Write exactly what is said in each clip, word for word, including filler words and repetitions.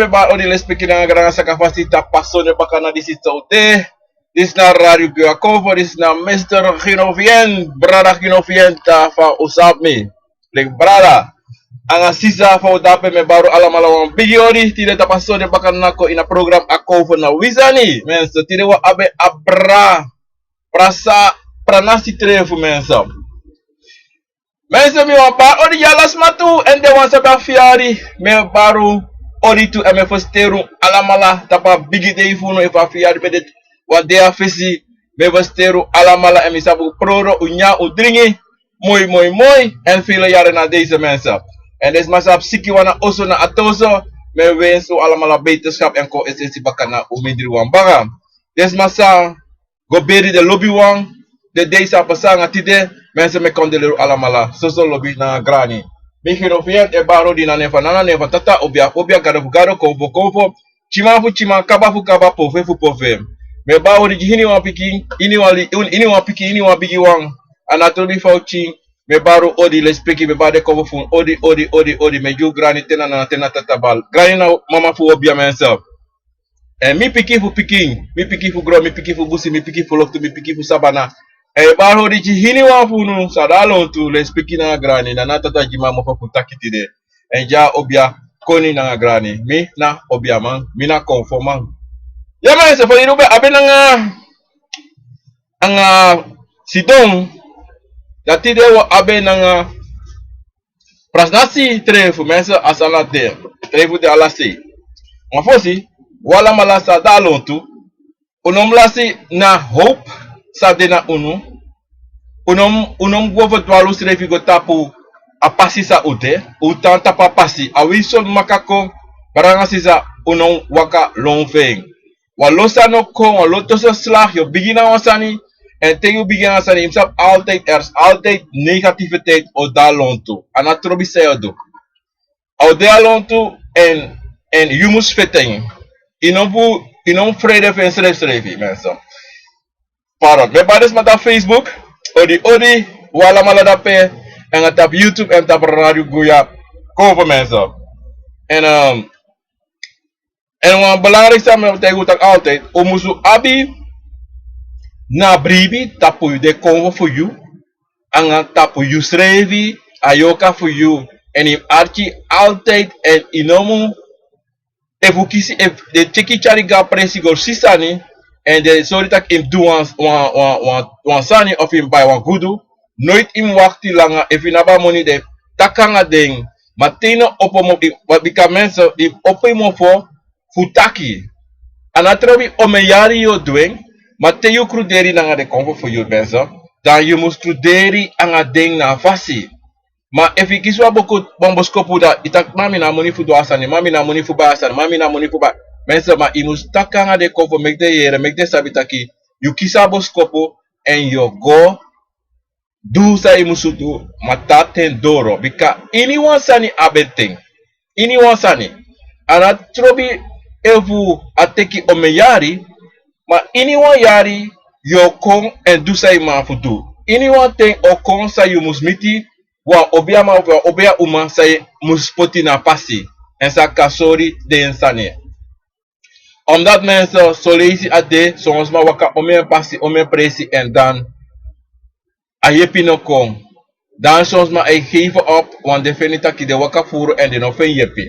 Bari odi, lespeki nanga grani, saka fasi tapu a sonde baka na disi tide. Disi na Radio Guya Konfo, disi na Mister Ginovien, brada Ginovien, tapu un sabi mi. Leki brada, anga sisa, fa un de ape, mi e bari un alamala wan bigi odi, tide tapu a sonde baka na kon ini a program A Konfo na wi sani. Mensen, tide wi abi a bra, prasa, pranasi trefu, mensen. Mensen, mi wani bari odi gi ala sma tu, èn den wan san ben abi fiyari, mi e bari odi tu, èn mi e fersiteri un alamala tapu a bigi dei fu unu, efu a fiyari ben de wan dei a fesi, mi e fersiteri un alamala, èn mi sabi un proro, un nyan, un dringi moi, moi, moi, en vele jaren na deze, mensen. Èn den sma san abi siki wan na oso, na a toso, mi e wensi un alamala beterschap èn kon es'esi baka na un mindri wan baka. Den sma san go beri den lobiwan, den dei san pasa anga tide, mensen, mi e kondoleri un alamala, soso lobi nanga grani. Mi Ginovien e bari odi na nen fu Nana, nen fu Tata, obia fu obia, gado fu gado, konfo fu konfo, tyiman fu tyiman, kaba fu kaba, pofe fu pofe. Mi e bari odi gi iniwan pikin, iniwan li-, un-, iniwan pikin, iniwan bigiwan. A no trobi fa un tyin, mi e bari un odi, lespeki, mi e bari den konfo fu un odi, odi, odi, odi, mi e gi un grani te na Nana, te na Tata bal. Grani na mama fu obia, mensen. Èn mi pikin fu pikin, mi pikin fu gron, mi pikin fu busi, mi pikin fu loktu, mi pikin fu sabana. Èn e bari odi gi iniwan fu unu san de a lontu, lespeki nanga grani, Nana, Tata gi mi a mofu fu taki tide. Èn dya obia, koni nanga grani, mi na obiaman, mi na konfoman. Ya mensen, fa yu ben abi en nanga, anga sidon, dati tide wi abi en nanga pranasi trefu, mensen, a sani de, trefu de ala sei. Ma fosi, un alamala san de a lontu, un no mu lasi na howpu san de na unu. Un no mu, un no mu go ferdwari unsrefi go tapu a pasi san un de. Un tan tapu a pasi. A wi soni maka kon, brada nanga sisa, un no mu waka lon fu en. Wan lo sani o kon, wan lo toso slag, yu o bigin na wan sani, èn te yu bigin na wan sani, yu mus sabi altijd, er is altijd negativiteit o de a lontu. A no trobi san yu o du. A o de a lontu, èn, èn yu mus feti en. Yu no mu, yu no mu frede fu en srefsrefi, mensen. Pardon. Mi e bari den sma tapu Facebook, odi odi, un alamala dape, èn a tapu YouTube, èn tapu Radio Guya Konfo, mensen. Èn, ehm, èn wan belangrijk sani mi e taigi un taki altijd, un musu abi na bribi tapu den konfo fu yu, anga tapu yusrefi, a yorka fu yu, èn yu mus arki altijd, èn yu no mu, efu un kisi, efu den tyeki tyari go a presi go si sani, èn den sori taki yu mus du wan, wan, wan, wan, wan sani of yu mus bai wan gudu, noiti yu mus wakti langa, efu yu no abi a moni, den taki anga den, ma te yu no opo mofo, bika mensen, yu mus opo yu mofo fu taki. A no trobi omeni yari yu o du en, ma te yu kruderi nanga den konfo fu yu, mensen, dan yu mus kruderi anga den na a fasi. Ma efu yu kisi wan bosko-, wan boskopu, dan yu taki: "Ma mi no abi moni fu du a sani, ma mi no abi moni fu bai a sani, ma mi no abi moni fu bai." Mensen, ma yu mus taki anga den konfo, meki den yere, meki den sabi taki yu kisi a boskopu èn yu o go du san yu musu du, ma te a ten doro, bika iniwan sani abi en ten. Iniwan sani. A no trobi efu a teki omeni yari, ma iniwan yari yu o kon èn du san yu man fu du. Iniwan ten o kon san yu mus miti wan obiaman of wan obia uma san yu mus poti na pasi, èn san kan sori den sani. Omdat mensen, son leisi a de, son sma waka omeni pasi, omeni presi, èn dan a yepi no kon. Dan son sma e geven op, want den feni taki den waka furu èn den no feni yepi.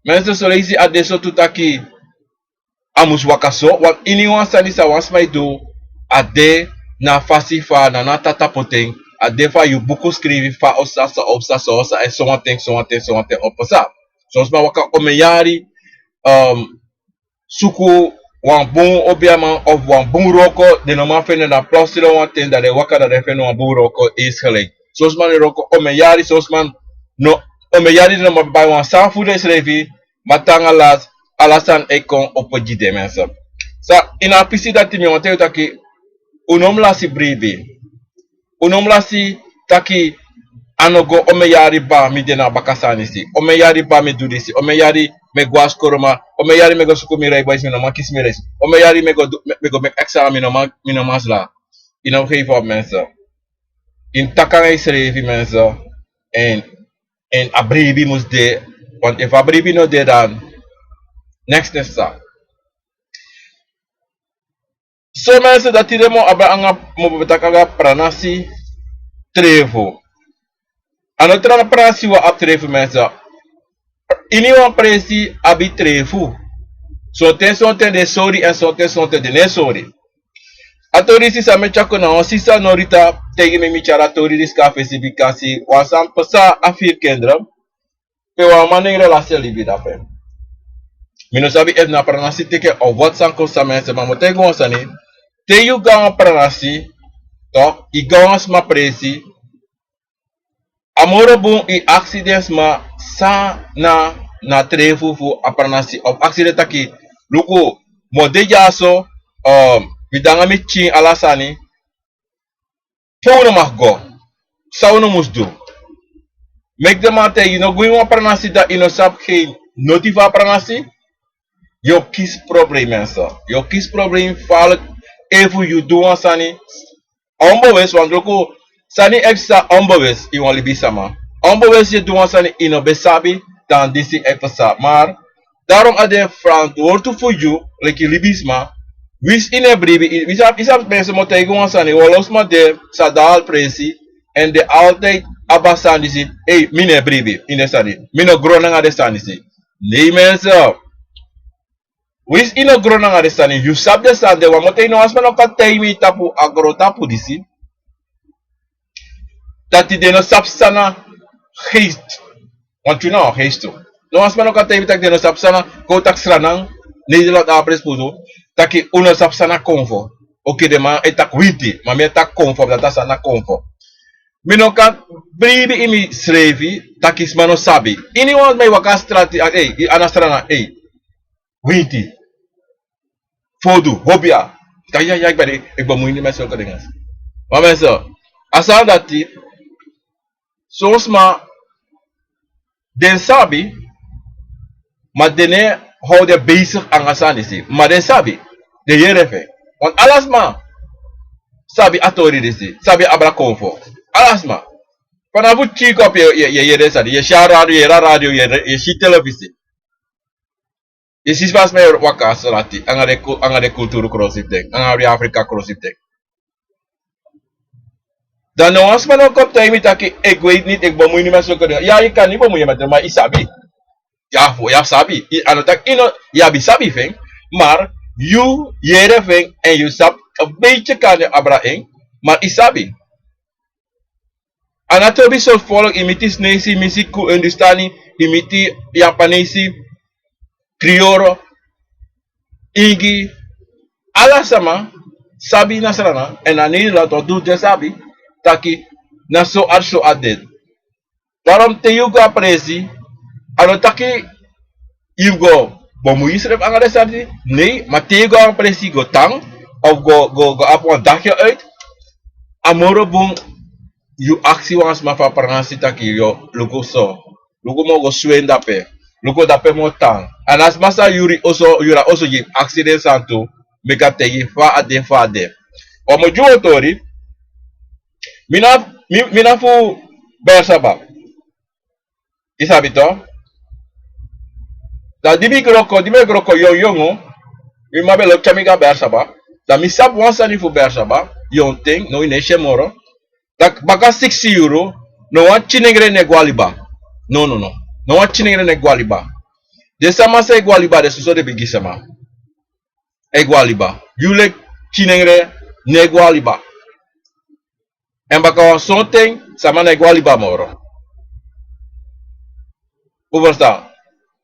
Mensen, son leisi a de so tu taki a mus waka so, want iniwan sani san wan sma e du, a de na fasi fa Nana Tata poti en, a de fa yu buku skrifi fa o sa, sa o sa, sa o sa, èn sowan ten, sowan ten, sowan ten o pasa. Son sma waka omeni yari, ehm, suku wan bun obiaman of wan bun wroko, den no man feni. Na plotseling wan ten dan den waka, dan den feni wan bun wroko, eens gelijk. Son sma no e wroko omeni yari, son sma no, omeni yari den no man bai wan sani fu densrefi, ma te anga last, ala sani e kon opo gi den, mensen. San, ini a pisi dati mi wani taigi yu taki, un no mu lasi bribi. Un no mu lasi taki a no go, omeni yari baka mi de na baka sani disi. Omeni yari baka mi du disi. Omeni yari mi e go a skoro, ma omeni yari mi e go suku mi rijbewijs, mi no man kisi mi reis. Omeni yari mi e go du, mi, mi e go meki examen, mi no man, mi no man slaag. Yu no mu geven op, mensen. Yu mus taki anga yusrefi, mensen. Èn, èn a bribi mus de. Want efu a bribi no de, dan Next, next sa. So mensen dati den mu abi anga, mu ben taki anga pranasi trefu. A no tra pranasi wi abi trefu mensen. Ini wan presi abi trefu. Sonten sonten den sori èn sonten sonten den no e sori. A tori disi san mi e tyari kon na wan sisa Norita taigi mi, mi tyari a tori disi kon na fesi bikasi wan sani pasa a Vier Kinderen. Pe wan man nengre lasi en libi dape. Mi no sabi efu na pranasi teki en of wat sani kon san mensen, ma mi o taigi wan sani. Te yu go na wan pranasi, toch, yu go na wan sma presi, a moro bun yu aksi den sma san na, na trefu fu a pranasi, of aksi den taki: Luku, mi o de dyaso, um, mi de nanga mi pikin, ala sani. Pe unu mag go? San unu mus du? Meki den man taigi yu: No go ini wan pranasi dan yu no sabi geen noti fu a pranasi. Yu o kisi problem mensen. Yu o kisi problem falek efu yu du wan sani onbewust, want luku, sani e psa onbewust ini wan libisma. Onbewust yu e du wan sani yu no ben sabi, dan disi e psa. Maar daarom a de verantwoording fu yu, leki libisma, winsi yu no e bribi, yu, yu sabi, yu sabi mensen mu taigi wan sani, wan lo sma de, sa de al presi, èn den altijd abi a sani disi: Ei, mi no e bribi ini den sani. Mi no gron nanga den sani disi. Nee mensen. Winsi yu no gron nanga den sani, yu sabi den sani de. Wan moto, yu no wan sma no kan taigi mi tapu a grontapu disi dati den no sabi san na geest. Want yu na wan geest tu. No wan sma no kan taigi mi taki den no sabi san na, kon taki Sranan, Nederland, a presi fu du, taki un no sabi san na konfo. Oké, den man e taki winti, ma mi e taki konfo, dati a san na konfo. Mi no kan bribi ini misrefi taki sma no sabi. Iniwan sma e waka a strati, a, ei, a na Sranan, ei, winti, fodu, hobia. Taki ya, ya, ik ben, ik bemoei niet met zulke dingen. Maar mensen, a sani dati, son sma, den sabi, ma den no e hou den bezig anga a sani disi. Ma den sabi, den yere fu en. Want ala sma sabi a tori disi, sabi abra konfo. Ala sma. Fanafu pikin kon yu e, yu e, yu e yere sani, yu e si a radio, yu e yere a radio, yu e, yu e si telefisi. Yu si fa sma e waka a strati, anga den ku-, anga den kulturu krosi fu den, anga den Afrika krosi fu den. Dan no wan sma no kon taigi mi taki, ik weet niet, ik bemoei niet met zulke dingen. Ya, yu kan niet bemoeien met hem, maar yu sabi. Ya, fu, ya sabi. Yu, a no taki yu no, yu abi sabi fu en, maar yu yere fu en, èn yu sabi een beetje kan abra en, maar yu sabi. A na tobi sortu folk, yu miti Sneisi, yu miti Hindustani, yu miti Yapanesi, Kriyoro, Ingi, ala sama sabi na Sranan, èn na Nederland tu den sabi taki na so a so a de. Daarom te yu go a presi, a no taki yu go bemoei yusrefi anga den sani. Nee, ma te yu go a presi go tan, of go, go, go abi wan dagje uit, a moro bun yu aksi wan sma fu a pranasi taki: Yo, luku so, luku mi o go sweni dape, luku dape mi o tan. A na sma san yuru oso, yuru a oso gi, aksi den sani tu, meki a taigi fa a de, fa a de. Wan mi o gi wan tori, mi na, mi, mi na fu Bersaba. Yu sabi toch? Dan di mi gro kon, di mi gro kon yongu yongu, mi mama ben lobi tyari mi go a Bersaba. Dan mi sabi wan sani fu Bersaba, yongu ten, now yu no e si en moro. Dan baka siksi yuru, no wan pikin nengre no e go a liba. No, no, no. No wan pikin nengre no e go a liba. Den sama san e go a liba, den soso den bigi sama e go a liba. Yu leki pikin nengre no e go a liba. Èn baka wan sonten, sama no e go a liba moro. Un ferstan?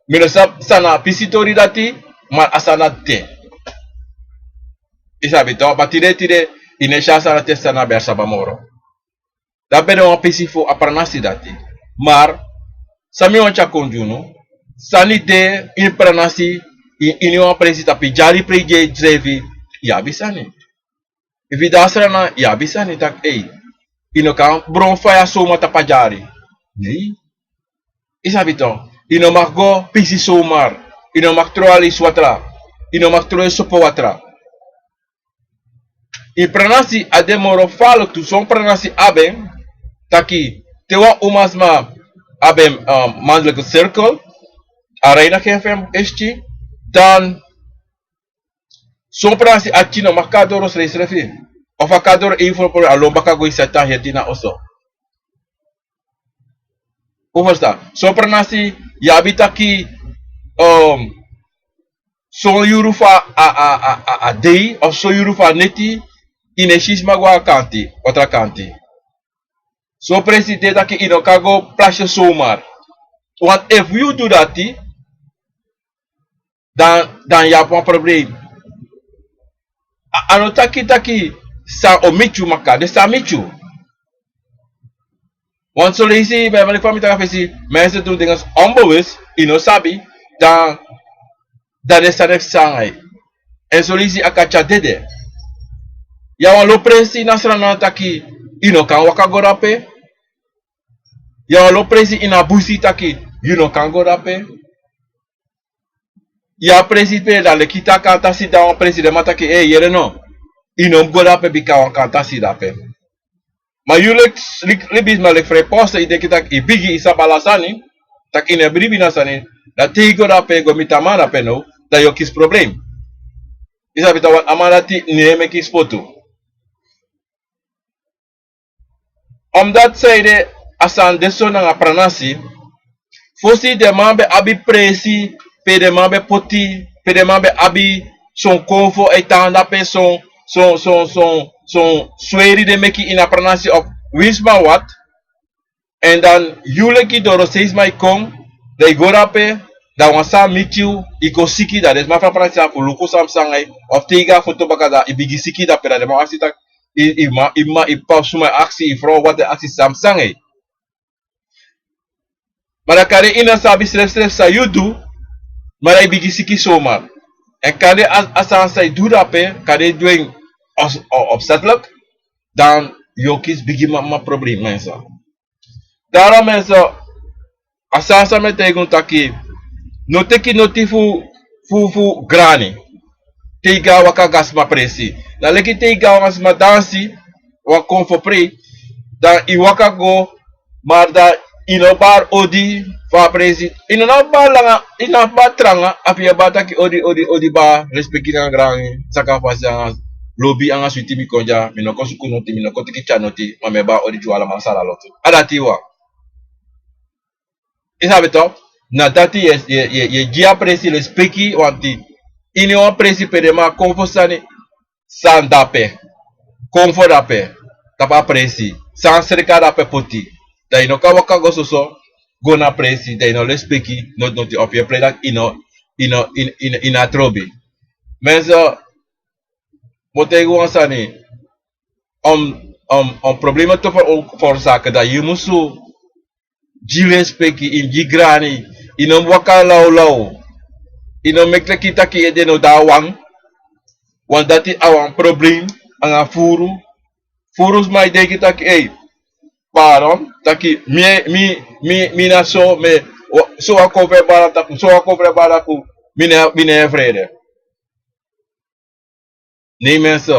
Mi no sabi san na a pisi tori dati, ma a sani dati de. Yu sabi toch, ma tide tide, yu no e si a sani dati e psa na Bersaba moro. Dati ben de wan pisi fu a pranasi dati. Maar san mi wani tyari kon gi unu, sani de ini pranasi, ini, ini wan presi tapu yu dyari prei gi yusrefi, yu abi sani. Efu yu de a Sranan, yu abi sani taki, ei, yu no kan bron faya somar tapu a dyari. Nee. Yu sabi toch, yu no mag go pisi somar, yu no mag tron a leisi watra, yu no mag tron sopo watra. Ini pranasi a de moro falek tu, son pranasi abi en taki te wan umasma abi en, um, mannelijke cirkel, a reiniging fu en esi, Dan son pranasi a tino maka doro srefsrefi. Of a ka doro eifo poro a lon baka go ini satan heri di na oso. Un ferstan? Son pranasi yu abi taki, um, son yuru fu a a a a a dei of son yuru fu a neti, yu no e si sma go a kanti, watra kanti. Son presi de taki yu no kan go plasi somar. Want efu yu du dati, dan dan yu abi wan problem. A no taki taki san o miti yu maka den san miti yu. Want soleisi ben malik fa mi taki a fesi, mensen dun dinges onbewus, yu no sabi, dan dan den sani e psa nanga yu. Èn soleisi a kan tyari dede. Yu a wan lo presi na sran na taki yu no kan waka go dape. Yu a wan lo presi ini a busi taki yu no kan go dape. Yu a presi pe dan leki taki a tasi dan wan presi den man taki ei yere no, yu no mus go dape bika wan kan tasi dape. Ma yu leki libisma leki fre poste yu denki tak' yu bigi yu sabi ala sani, tak' yu no e bribi na sani. Dan te yu go dape go miti a man dape now, dan yu o kisi problem. Yu sabi tak' wan a man dati no e meki spotu. Omdati san ede a sani de so nanga pranasi. Fosi den man ben abi presi, pe den man ben poti, pe den man ben abi son konfo e tan dape son son son son son sweri den meki ini a pranasi of winsma wat. Èn dan yu leki doro sei sma e kon, dan yu go dape, dan wan sani miti yu, yu kon siki dan den sma fu a pranasi sa fu luku san psa nanga yu. Of te yu go a foto baka dan yu bigin siki dape dan den man aksi tak' yu mama yu p'pa suma e aksi yu frow wata e aksi san psa nanga yu. Ma dan kande yu no sabi srefsrefi san yu du, ma dan yu bigin siki somar. Èn kande a sani san yu du dape kande yu du en opsetlik, dan yu o kisi bigi mama problem mense. Daarom mense, a sani san mi e taigi unu taki, no teki noti fu fu fu grani. Te yu go na waka go na sma presi, na leki te yu go na wan sma dansi, wan konfo prei, dan yu waka go. Mari dan yu no bari odi fu a presi. Yu no na bari langa, yu no abi bari tranga. A fu yu e bari taki odi odi odi bari lespeki nanga grangi, saka fasi nanga lobi nanga switi mi kon dya, mi no kon suku noti, mi no kon teki tyari noti, ma mi e bari odi gi un alamala sala lotu. A dati yu wani. Yu sabi to? Na dati yu e gi a presi lespeki wanti. Ini wan presi pe den man kon fu sani, san dape, kon fu dape, tapu a presi, san sreka dape poti. Dan yu no kan waka go soso go na presi dan yu no lespeki noti noti of yu e prei dati yu no, yu no yu no a trobi. Mense, mi o taigi wan sani. Om om om problema tu fu forsake dan yu musu gi lespeki, yu mus gi grani. Yu no mus waka lawlaw. Yu no meki leki taki yu ede no de na wan. Wan dati a wan problem. Nanga furu furu sma e denki taki ei, paron taki mi mi mi na so mi, so wan kon fu e bari na tapu so wan kon fu e bari na tapu. Mi no e frede. Nei mense,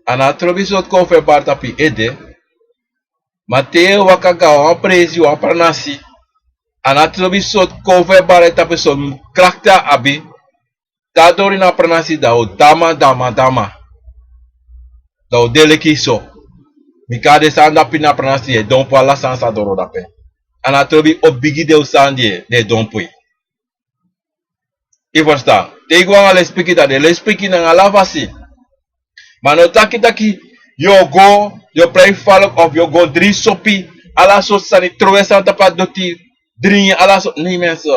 a no a trobi sortu kon fu e bari tapu yu ede. Ma te yu e waka go na wan presi wan pranasi, a no a trobi sortu kon fu e bari tapu sortu krakti a abi. Te a doro ini a pranasi dan a o dama dama dama. Dan a o de leki so. Bika a den sani dape ini a pranasi yu e dompu ala sani san doro dape. A no a trobi o bigi den o sani di yu e dompu yu. Yu ferstan? Te yu go nanga lespeki dan den lespeki nanga ala fasi. Ma no taki taki yu o go, yu o prei faluk of yu o go dringi sopi, ala sortu sani, trowe sani tapu a doti, dringi ala sortu. Nei mense,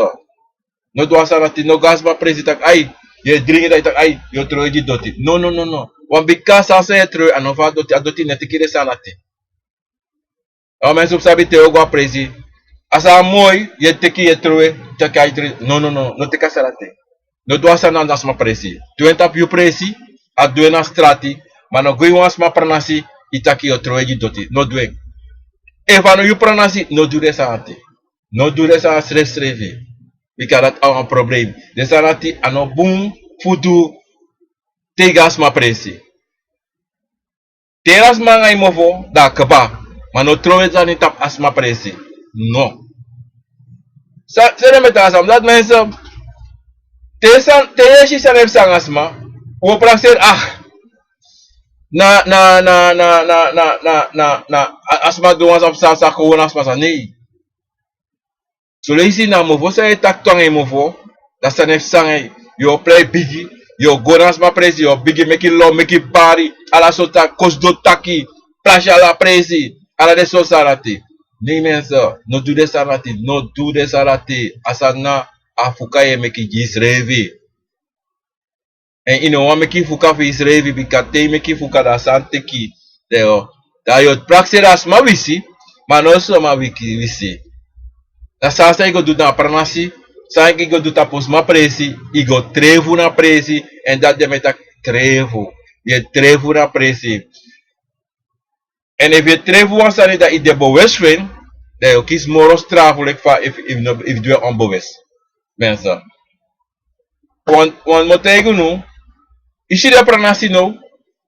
no du a sani dati. No go na sma presi taki ai, yu e dringi dan yu taki ai, yu o trowe gi doti. No no no no. Wan bika sani san yu e trowe a no fu a doti, a doti no e teki den sani dati. A wan mense fu sabi te yu o go na presi, a sani moi yu e teki yu e trowe. Taki ai trowe. No no no, no teki a sani dati. No du a sani na sma presi. Du en tapu yu presi, a du en na strati. Ma no go ini wan sma pranasi, yu taki yu o trowe gi doti. No du en. Efu a no yu pranasi, no du den sani dati. No du den sani dati srefsrefi. Bika dati a wan problem. Den sani dati a no bun fu du. Te yu go na sma presi. Teri a sma nanga yu mofo, dan a kba. Ma no trowe sani tapu a sma presi. No. San san den mi e taki a sani dati mense. Te san te yu e si san e psa nanga sma, un o prakseri ah, na na na na na na na na na a sma du wan sani psa sa kon wan na sma sa nei. Soleisi na mofo san yu e taki tu nanga yu mofo, da sani e psa nanga yu. Yu o prei bigi, yu o go na sma presi, yu o bigi meki lo meki bari, ala sortu sani, kosi don taki, plasi ala presi, ala den sortu sani dati. Nei mense, no du den sani dati, no du den sani dati. A sani na a fuka yu e meki gi yusrefi. Èn yu no wani meki fuka fu yusrefi bika te yu meki fuka da a sani teki. Da yu o prakseri a sma wisi, ma no sma wiki wisi. Da san san yu go du na pranasi, san yu go du tapu sma presi, yu go trefu na presi. Èn dati den mi e taki trefu. Yu e trefu na presi. Èn efu yu e trefu wan sani dan yu de bewes fu en, dan yu o kisi moro strafu leki fa efu yu du en onbewes. Mense, wan wan mi o taigi unu. Yu si den pranasi now,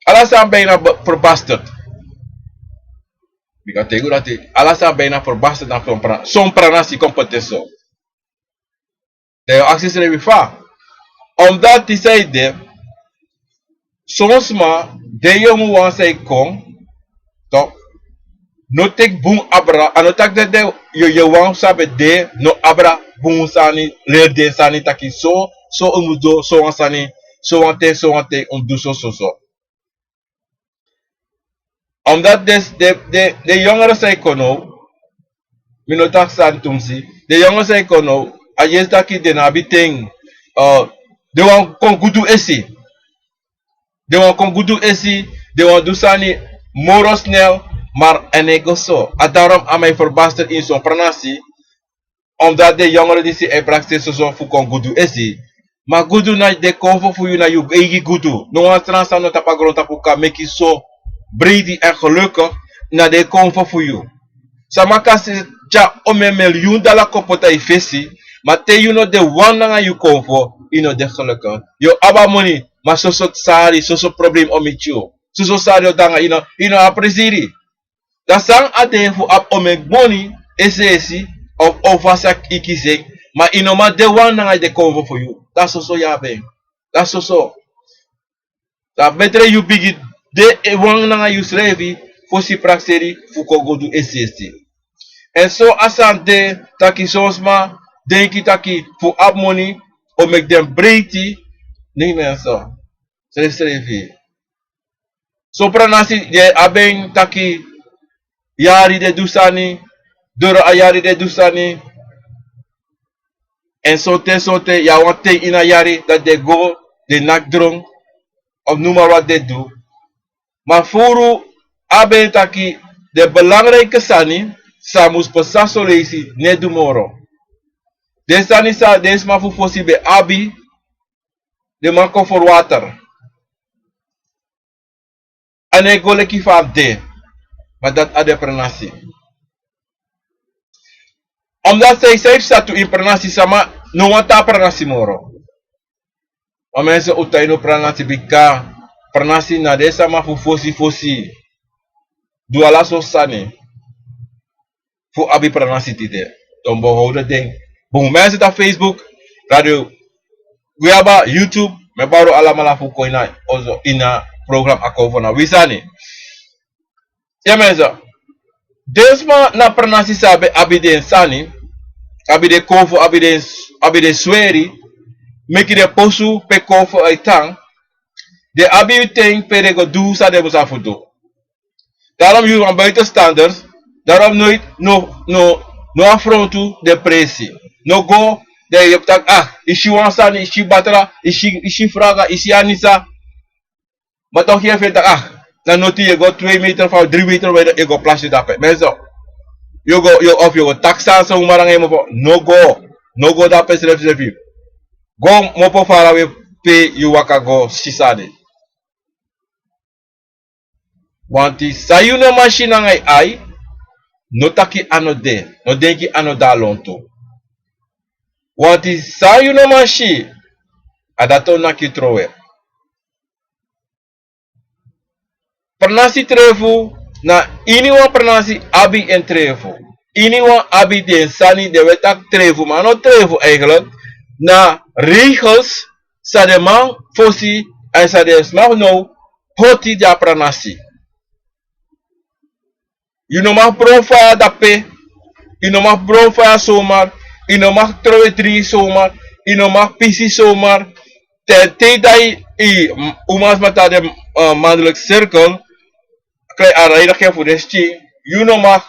ala sani ben na verbasterd. Mi kan taigi unu dati ala sani ben na verbasterd na son pranasi kon poti en so. Dan yu o aksi yusrefi fa? Omdati san yu de, son sma, den yongu wan san e kon, no teki bun abra. A no taki dede, yu wan san ben de no abra bun sani, leri den sani taki so, so un mus du so wan sani, so wan ten so wan ten un mus du sososo. Omdati den yongere san e kon now, mi no taki sani tumsi. Den yongere san e kon now, a yesi taki den no abi ten. Den wani kon gudu esi. Den wani kon gudu esi. Den wani du sani moro snel. Mari a no e go so. A darom a mi e ferbaster ini son pranasi. Omdati den yongere disi e prakseri soso fu kon gudu esi. Ma gudu na den konfo fu yu, na yu eigi gudu. No wan sran sani no tapu a grontapu kan meki so breiti èn gelukigi. Na den konfo fu yu. Sama kan tyari omeni milyun dala kon poti na yu fesi. Ma te yu no de wan nanga yu konfo, yu no de gelukigi. Yu o abi a moni, ma soso sari, soso problema o miti yu. Soso sari o de nanga yu, yu no abi presiri. Dan san a de fu abi omeni moni, esi esi, of fasi a iki sen, ma yu no man de wan nanga den konfo fu yu. Dan soso yu abi en. Dan soso. Dan betre yu bigin de wan nanga yusrefi, fosi prakseri fu kon go du esi esi. Èn so a sani de, taki son sma denki taki fu abi moni o meki den breiti. Nei mense, srefsrefi. Son pranasi yu e abi en taki yari den du sani, doro a yari den du sani. Èn sonten sonten yu abi wan ten ini a yari dati den go, den naki dron, of noem maar wat den du. Ma furu abi en taki den belangriki sani san mus pasa soleisi no e du moro. Den sani san den sma fu fosi ben abi, den man kon ferwater. A no e go leki fa a mus de. Ma dati a de pranasi. Omdati san yu san yu psa tu ini pranasi, sama no wani tan na pranasi moro. Wan mense, un tan ini un pranasi bika pranasi na den sama fu fosi fosi du ala sortu sani fu abi pranasi tide. Don behowden den bun mense tapu Facebook, radio, guyaba, YouTube. Mi e bari un alamala fu kon ini a program Akomfo na wi sani. Yu e mense, den sma na pranasi san ben abi den sani, abi den konfo, abi den sweri, meki den posu pe konfo e tan. Den abi ten pe den go du san den mus abi fu du. Darom yu wan buitenstanders, darom noiti no no no afrontu den presi. No go, dan yu e taki ah, yu si wan sani, yu si batra, yu si fraga, yu si anisa. Ma toki yu e feni taki ah, na noti, yu e go twee meter fa dri meter weri yu e go plasi dape mense. Yu o go, yu o go taki sani san un mari nanga yu mofo. No go, no go dape srefsrefi. Go mopo farawe pe yu waka go si sani. Wanti san yu no man si nanga yu ai, no taki a no de, no denki a no de na lontu. Wanti san yu no man si, a dati o naki yu trowe. Pranasi trefu, na iniwan pranasi abi en trefu. Iniwan abi den sani den we taki trefu, ma a no trefu eigenlik. Na regels san den man fosi èn san den sma fu now poti den a pranasi. Yu no mag bron faya dape. Yu no mag bron faya somar. Yu no mag trowe dringi somar. Yu no mag pisi somar. Te te yu dai yu umansma tan den mandeliki sirkel krai a raidaken fu den skin. Yu no mag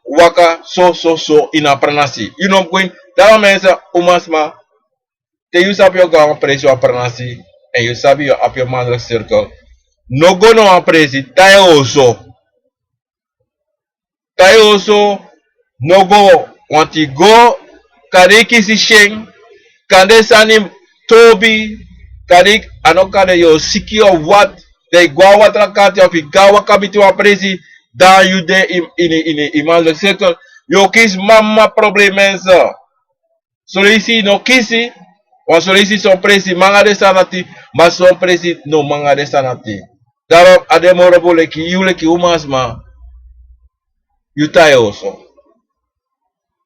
waka so so so ini a pranasi. Yu no go ini daro mense umansma. Te yu sabi yu o go na wan presi wan pranasi èn yu sabi yu o abi yu mandeliki sirkel, no go na wan presi, tan yu oso. Tan yu oso. No go. Wanti go, kande yu kisi syen, kande sani tobi, kande a no kande yu o siki yu o wati. Dan yu go na watra kanti of yu go na waka miti wan presi, dan yu de ini ini ini mandeliki sirkel. Yu o kisi mama problemense. Soleisi yu no kisi. Wan soleisi son presi manga den sani dati, ma son presi no manga den sani dati. Daro a de moro bun leki yu leki umansma, yu tan yu oso.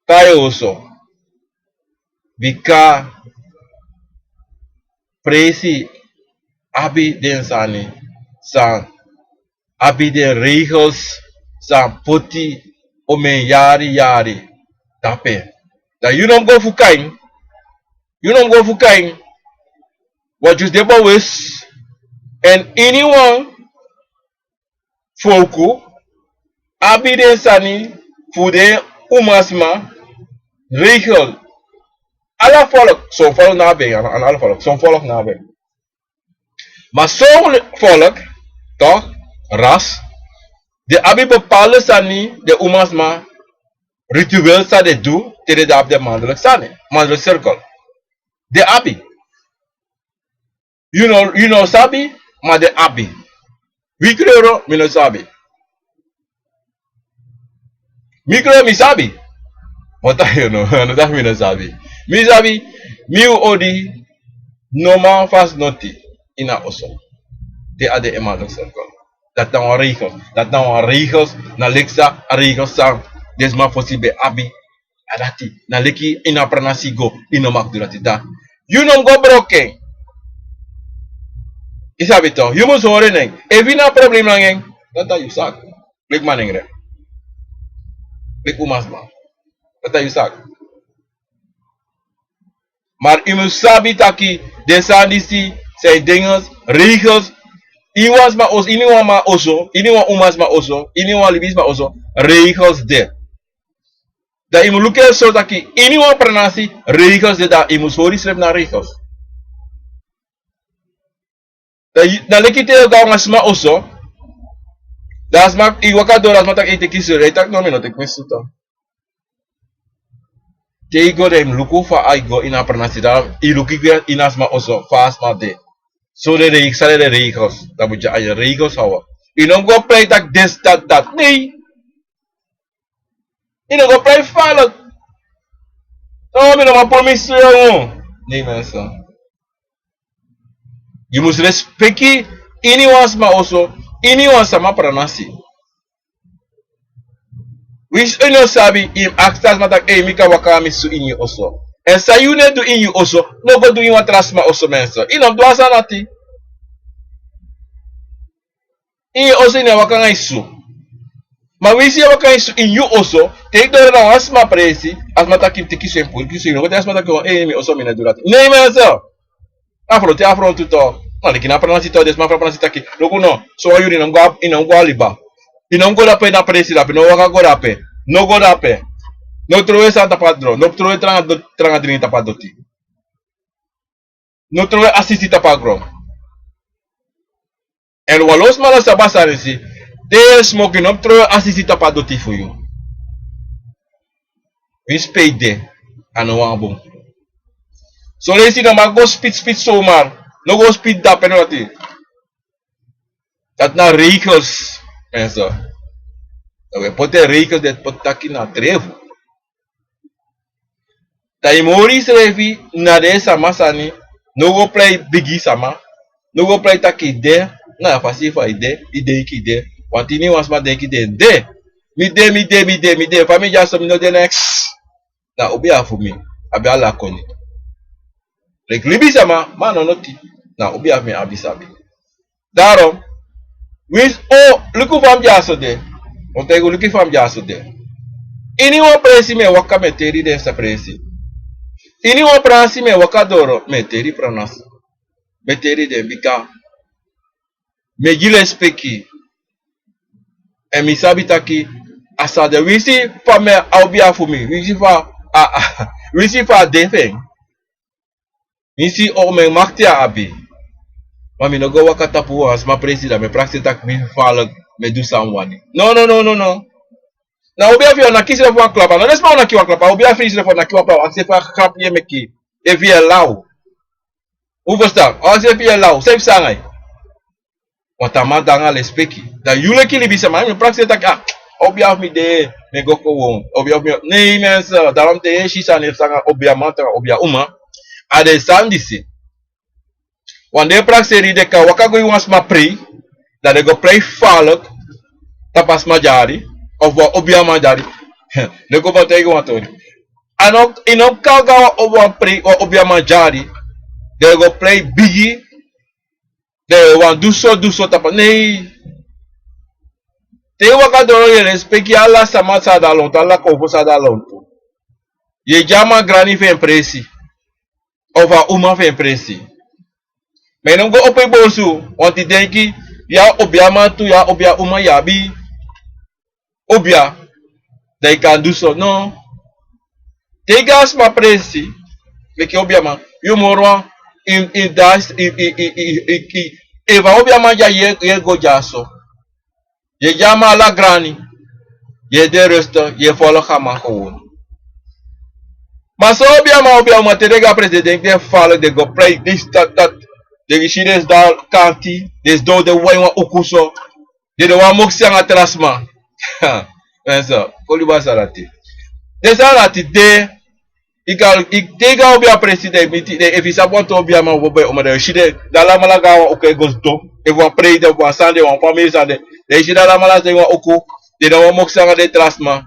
Tan yu oso. Bika presi abi den sani san abi den regels san poti omen yari yari dape. Dan yu no mus go fu kain. Yu no mus go fu kain. Wan dyusu de bowes. Èn iniwan folku abi den sani fu den umasma regel. Ala folk, son folk no abi en. Ala folk, son folk no abi en. Ma son folk, tok, ras, den abi bepaalde sani, den umasma ritueel san den du te den de abi den mandeliki sani, mandeliki sirkel. Den abi. Yu no yu no sabi, ma den abi. Wi kroro mi no sabi. Mi kroro mi sabi. Wata yu no no dati mi no sabi. Mi sabi. Mi wi odi no man fasi noti ini a oso. Te a de en mandeliki sirkel. Dati na wan regels. Dati na wan regels. Na leki san a regels san den sma fosi ben abi. A dati na leki ini a pranasi go. Yu no mag du dati dan yu no mus go broko en. Yu sabi to yu mus hori en nen. Efu yu na problem nanga en, dati na yu saki. Leki manengre. Leki umasma. Dati na yu saki. Mar yu mus sabi taki den sani disi san yu dinges, regels. Iniwan sma oso, iniwan man oso, iniwan umasma oso, iniwan libisma oso, regels de. Dan yu mus luku en so taki iniwan pranasi, regels de, dan yu mus hori yusrefi na regels. Dan yu na leki te yu o go na wan sma oso. Dan a sma yu waka doro a sma taki yu teki suri yu taki no mi no teki mi sutu. Te yu go dan yu mus luku fa a yu go ini a pranasi dan yu luku yu gwe ini a sma oso fa a sma de. So den regels san den regels dan mus dya a yu regels hawa. Yu no mus go prei taki desi dati dati nei. Yu no go prei falik. No mi no man puru mi suri unu. Nei mense. Yu mus respeki iniwan sma oso, iniwan sama pranasi. Winsi yu no sabi yu mus aksi a sma taki ei mi kan waka nanga mi su ini yu oso. Èn san yu no e du ini yu oso no go du ini wan tra sma oso mense. Yu no mus du a sani ati. Ini yu oso ini a waka nanga yu su. Ma winsi yu e waka nanga yu su ini yu oso te yu doro na wan sma presi, a sma taki yu teki su en puru gi su yu no go teki a sma taki ei mi oso mi no e du dati nei mense. Afrontu e afrontu to. Na leki na pranasi to den sma fu a pranasi taki luku no, sowan yuru yu no mus go na liba. Yu no mus go dape na presi dape no waka go dape. No go dape. No trowe sani tapu a dron no trowe tranga dringi tapu a doti. No trowe asisi tapu a gron. Èn wan lo sma no sabi a sani disi. Te yu e smoki no mus trowe asisi tapu a doti fu yu. Winsi pe yu de a no wan bun. Soleisi no man go spiti spiti somar. No go spiti dape no dati. Dati na regels. Mense. Dan wi e poti en regels den poti taki na trefu. Dan yu mus hori yusrefi na den sama sani. No go prei bigi sama. No go prei taki yu de na a fasi fa yu de. Yu denki yu de. Wanti iniwan sma denki den de. Mi de mi de mi de mi de fa mi dyaso mi no de neks. Na obi a fu mi abi ala koni. Leki libisama, ma a no noti. Na obia fu mi abi sabi. Daarom, winsi o luku fa mi dyaso de, o taigi un luku fa mi dyaso de. Ini wan presi mi e waka, mi e teri den sa presi. Ini wan pranasi mi e waka doro, mi e teri pranasi. Mi e teri den bika mi e gi lespeki. Èn mi sabi taki a sa de, winsi fa mi a obia fu mi, winsi fa a, a, winsi fa a de fu en. Mi si o mi makti a abi. Ma mi no go waka tapu wan sma presi, dan mi e prakseri taki mi falek, mi e du san mi wani. No, no, no, no, no. Na obia fu yu, a naki srefi wan klapa. No, den sma o naki wan klapa. Obia fu yu srefi o naki wan klapa. Aksi efu a grap yu e meki. Efu yu e law. Un ferstan? Aksi efu yu e law. San yu psa nanga yu? Want a man de nanga lespeki. Dan yu leki libisama, mi e prakseri taki, ah, obia fu mi de, mi e go kon. Obia fu mi, nee, mensen, daarom te yu e si sani fu sanga obiaman, sanga obia uma. A den sani disi. Want den e prakseri, den kan waka go ini wan sma prei, dan den go prei falek tapu a sma dyari, of wan obiaman dyari. Den go fu taigi wan tori. A no, yu no kan go a wan obi-, wan prei, wan obiaman dyari, den go prei bigi, den wani du so, du so tapu, nee. Te yu waka doro, yu e lespeki ala sama san de a lontu, ala konfo san de a lontu. Yu e gi a man grani fu en presi, of a uma fu en presi. Ma yu no mus go opo yu bosu, want yu denki yu a obiaman tu, yu a obia uma, yu abi obia, dan yu kan du so. No. Te yu go a sma presi, leki obiaman, yu moro wan, in, in das, in, in, in, in, in, in, efu a obiaman dya, yu e, yu e go dyaso. Yu e gi a man ala grani. Yu e de rustig, yu e folg a man gewoon. Ma son obiaman, obiaman, te den go a presi, den denki den falek, den go prei, disi, dati, dati. Den e si den sidon a kanti, den sidon, den wai wan uku so. Den de wani moksi nanga tra sma. Mensen, kon libi a sani dati. Den sani dati de, yu kan, yu, te yu go a obia presi, den miti, den, efu yu sabi wantu obiaman, wan boi, oma, den e si den, den alamala go a wan uku e go sidon. Efu wan prei de, wan sani de, wan famiri sani de, den e si den alamala sidon ini wan uku, den no wani moksi nanga den tra sma.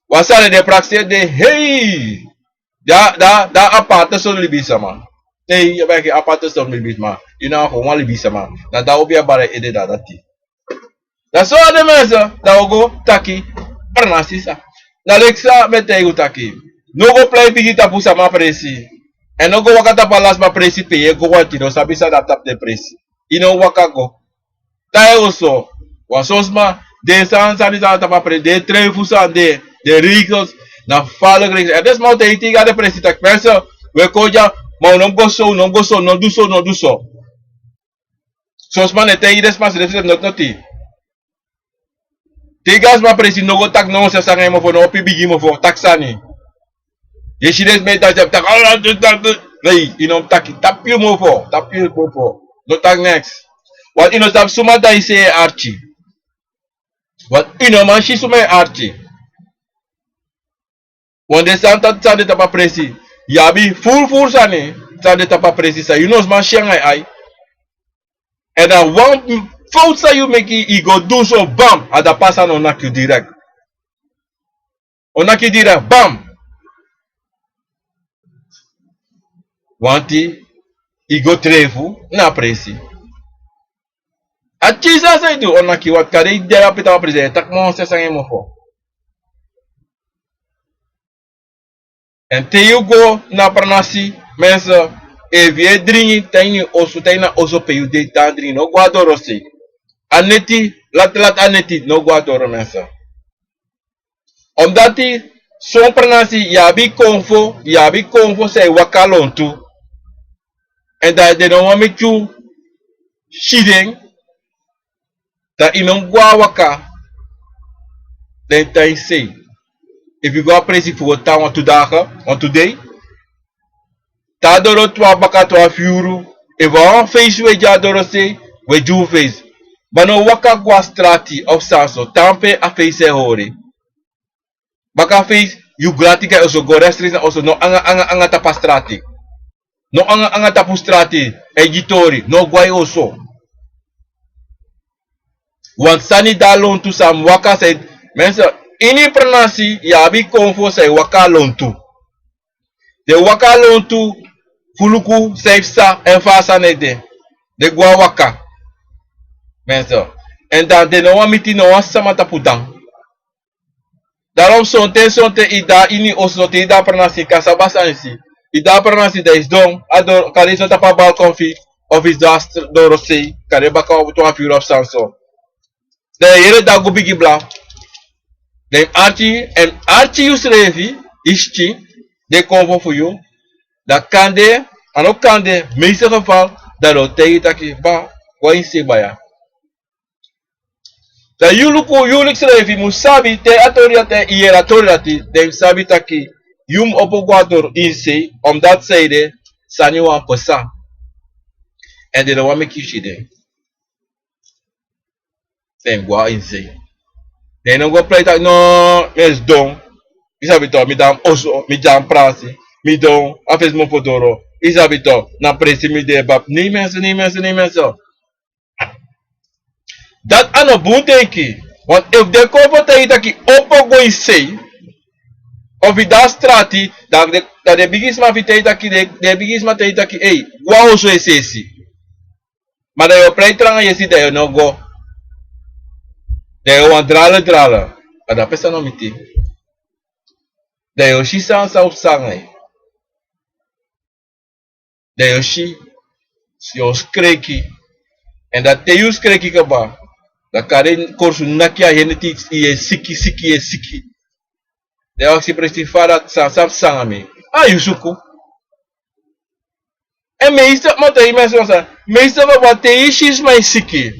Wan sani den e prakseri de, hei! Da, da, da aparte sortu libisama. Hei, yu e bari aparte sortu libisama. Yu na wan libisama. Na da obia bari ede, da dati. Da so a de, mensen, da un o go taki pranasi san. Na leki san mi e taigi un taki, no go prei bigi tapu sama presi. Èn no go waka tapu ala sma presi pe yu e go, wanti yu no sabi san de a tapu den presi. Yu no waka go. Tan yu oso. Wan son sma, den sani, sani san de tapu a presi, den treifu san de, den regels, na falek regels. Èn den sma o taigi yu, te yu go a den presi, taki, mensen, wi e kon dya, ma un no mus go so, un no mus go so, no du so, no du so. Son sma no e taigi den sma srefi, srefi noti, noti. Te yu go a sma presi, no go taki nonsens nanga yu mofo, no opo yu bigi mofo taki sani. Yu e si den sma e taki, taki, taki, ah, taki, taki, taki. Nee, yu no mus taki, tapu yu mofo, tapu yu mofo. No taki neks. Want yu no sabi suma dati e si yu arki. Want yu no man si suma e arki. Want den sani dati san de tapu a presi, yu abi furu furu sani san de tapu a presi san yu no man si nanga yu ai. Èn dan wan fowtu san yu meki, yu go du so, bam, a dati pasa, no naki yu direct. O naki yu direct, bam. Wanti yu go treifu na a presi. A kisi san yu du, o naki yu, want kande yu de ape tapu a presi, yu e taki nonsens nanga yu mofo. Èn te yu go na pranasi, mensen, efu yu e dringi, tan ini oso, tan ini a oso pe yu de, tan dringi, no go a dorosei. A neti, lati lati a neti, no go a doro, mensen. Omdati son pranasi yu abi konfo, yu abi konfo san e waka lontu. Èn dan den no wani meki yu si den, dan yu no mus go a waka den tan yu sei. Efu yu go a presi fu go tan wantu dagen, wantu dei, te a doro twa, baka twalufu yuru, efu a wan feisi wi e gi a dorosei, wi e gi un feisi. Ma no waka go a strati of san so, tan pe a feisi e hori. Baka feisi, yu grati, go a yu oso, go rechtstreeks na oso, no anga, anga, anga tapu a strati. No anga, anga tapu strati e gi tori, no go a yu oso. Want sani de a lontu san mus waka, san, mensen, ini pranasi yu abi konfo san e waka a lontu. Den waka a lontu, fu luku san yu psa èn fa a sani e de. Den go na waka. Mensen. Èn dan den no wani miti no wan sama tapu dan. Daarom sonten sonten yu de na ini oso, sonten yu de na pranasi, yu kan sabi a sani si. Yu de na pranasi dan yu sidon a doro, kande yu sidon tapu a balkon fu yu, of yu sidon a dorosei, kande baka wan twaalf yuru of sani so. Dan yu yere dagu bigi bla. Dan yu arki, èn arki yusrefi, yu sikin, den konfo fu yu. Dan kande, a no kande, meeste geval, dan den o taigi yu taki, baa, go a ini sei baya. Dan yu luku, yu luku srefi mu sabi te a tori dati, yu yere a tori dati, dan yu mu sabi taki yu mu opo go a doro ini sei, omdat san ede, sani wani pasa. Èn den no wani meki yu si den. Den go a ini sei. Den no go prei taki, no, mi e sidon. Yu sabi tok, mi de na oso, mi de na pranasi, mi sidon a fesi mofo doro. Yu sabi tok, na presi mi de, bab. Nei mensen, nei mensen, nei mensen. Dati a no bun denki. Want efu den konfo taigi yu taki opo go ini sei, of yu de na strati, dan den, dan den bigisma fu yu taigi yu taki, den, den bigisma taigi yu taki, ei, go a oso es'esi. Ma dan yu o prei tranga yesi dan yu no go. Dan yu o wani drale drale. A dape san no miti. Dan yu o si san san o psa nanga yu. Dan yu o si, yu o skreki. Èn dan te yu skreki kaba, dan kari korsu naki a hende te yu e siki, siki, yu e siki. Dan yu o aksi presi fa dati, san san psa nanga mi. A yu suku. Èn meeste, mi o taigi yu mensen wan sani. Meeste kaba te yu si sma e siki.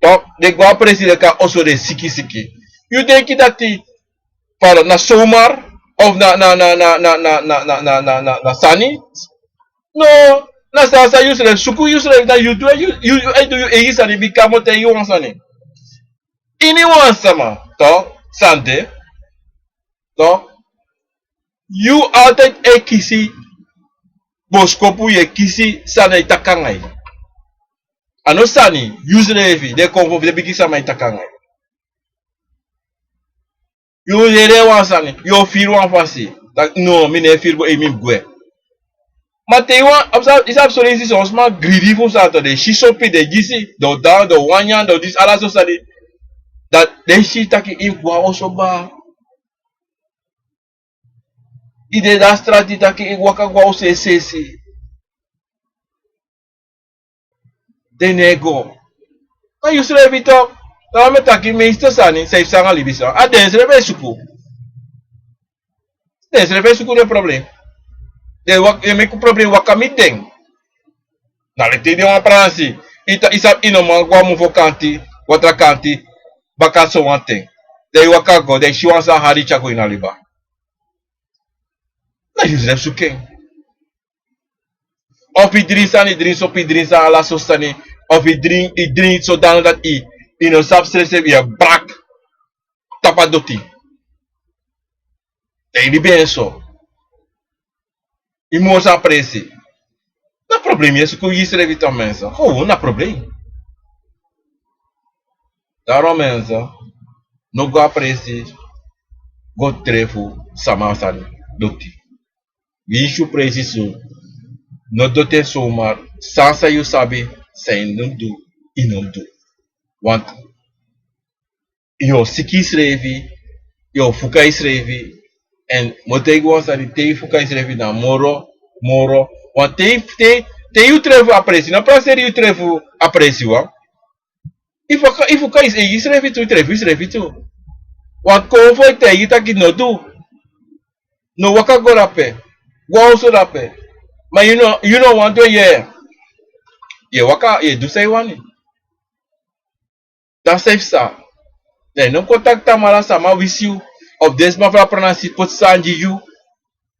Tok, den go a presi den kon a oso den siki siki. Yu denki dati, pardon, na zomaar, of na, na, na sani. No, na san san yusrefi suku, yusrefi na yu du, yu, yu, yu e du yu eigi sani, bika mi o taigi yu wan sani. Ini wan sama, tok, san de, tok, yu altijd e kisi boskopu, yu e kisi san den e taki nanga yu. A no sani, yusrefi, den konfo fu den bigi sama e taki nanga yu. Yu o yere wan sani, yu o firi wan fasi. Taki, no, mi no e firi go, ei, mi mus gwe. Ma te yu wan, yu sabi son leisi son sma gridi fu sani tok, den si sopi, den e gi si, den o tan, den o wani nyan, den o disi, ala so sani. Dan den si taki yu go a oso baa. Yu de na strati taki yu waka go a oso es'esi. Den no e go. Na yusrefi tok. Daarom mi e taki meeste sani san yu psa nanga libisma, a densrefi e suku. Densrefi e suku den problem. Den wak-, den meki problem waka miti den. Na leti den wan pranasi. Yu ta-, yu sabi yu no man go a mofo kanti, watra kanti, baka sowan ten. Dan yu waka go, dan yu si wan sani hari tyari go ini a liba. Na yusrefi suku en. Of yu dringi sani, yu dringi sopi, yu dringi sani, ala sortu sani. Of yu dringi, yu dringi sodano dati yu, yu no sabi srefsrefi, yu e brak tapu a doti. Dan yu libi en so. Yu mus a presi. Na problem yu e suku gi yusrefi tok, mensen. Gewoon na problem. Daarom mensen, no go a presi go trefu sama sani doti. Winsi yu presi so, no doti en zomaar, san san yu sabi, san yu no du, yu no du. Want yu o siki yusrefi, yu o fuka yusrefi, èn mi o taigi wan sani, te yu fuka yusrefi na moro, moro. Want te, te, te yu trefu a presi, no prakseri yu trefu a presi wan. Yu fuka, yu fuka yu eigi srefi tu, yu trefu yusrefi tu. Wan konfo e taigi yu taki no du. No waka go drape. Go a oso drape. Ma yu no, yu no wani du en, yu e, yu e waka, yu e du san yu wani. Dan san yu psa. Dan yu no kon taki tamara sama wisi yu. Of den sma fu a pranasi poti sani gi yu.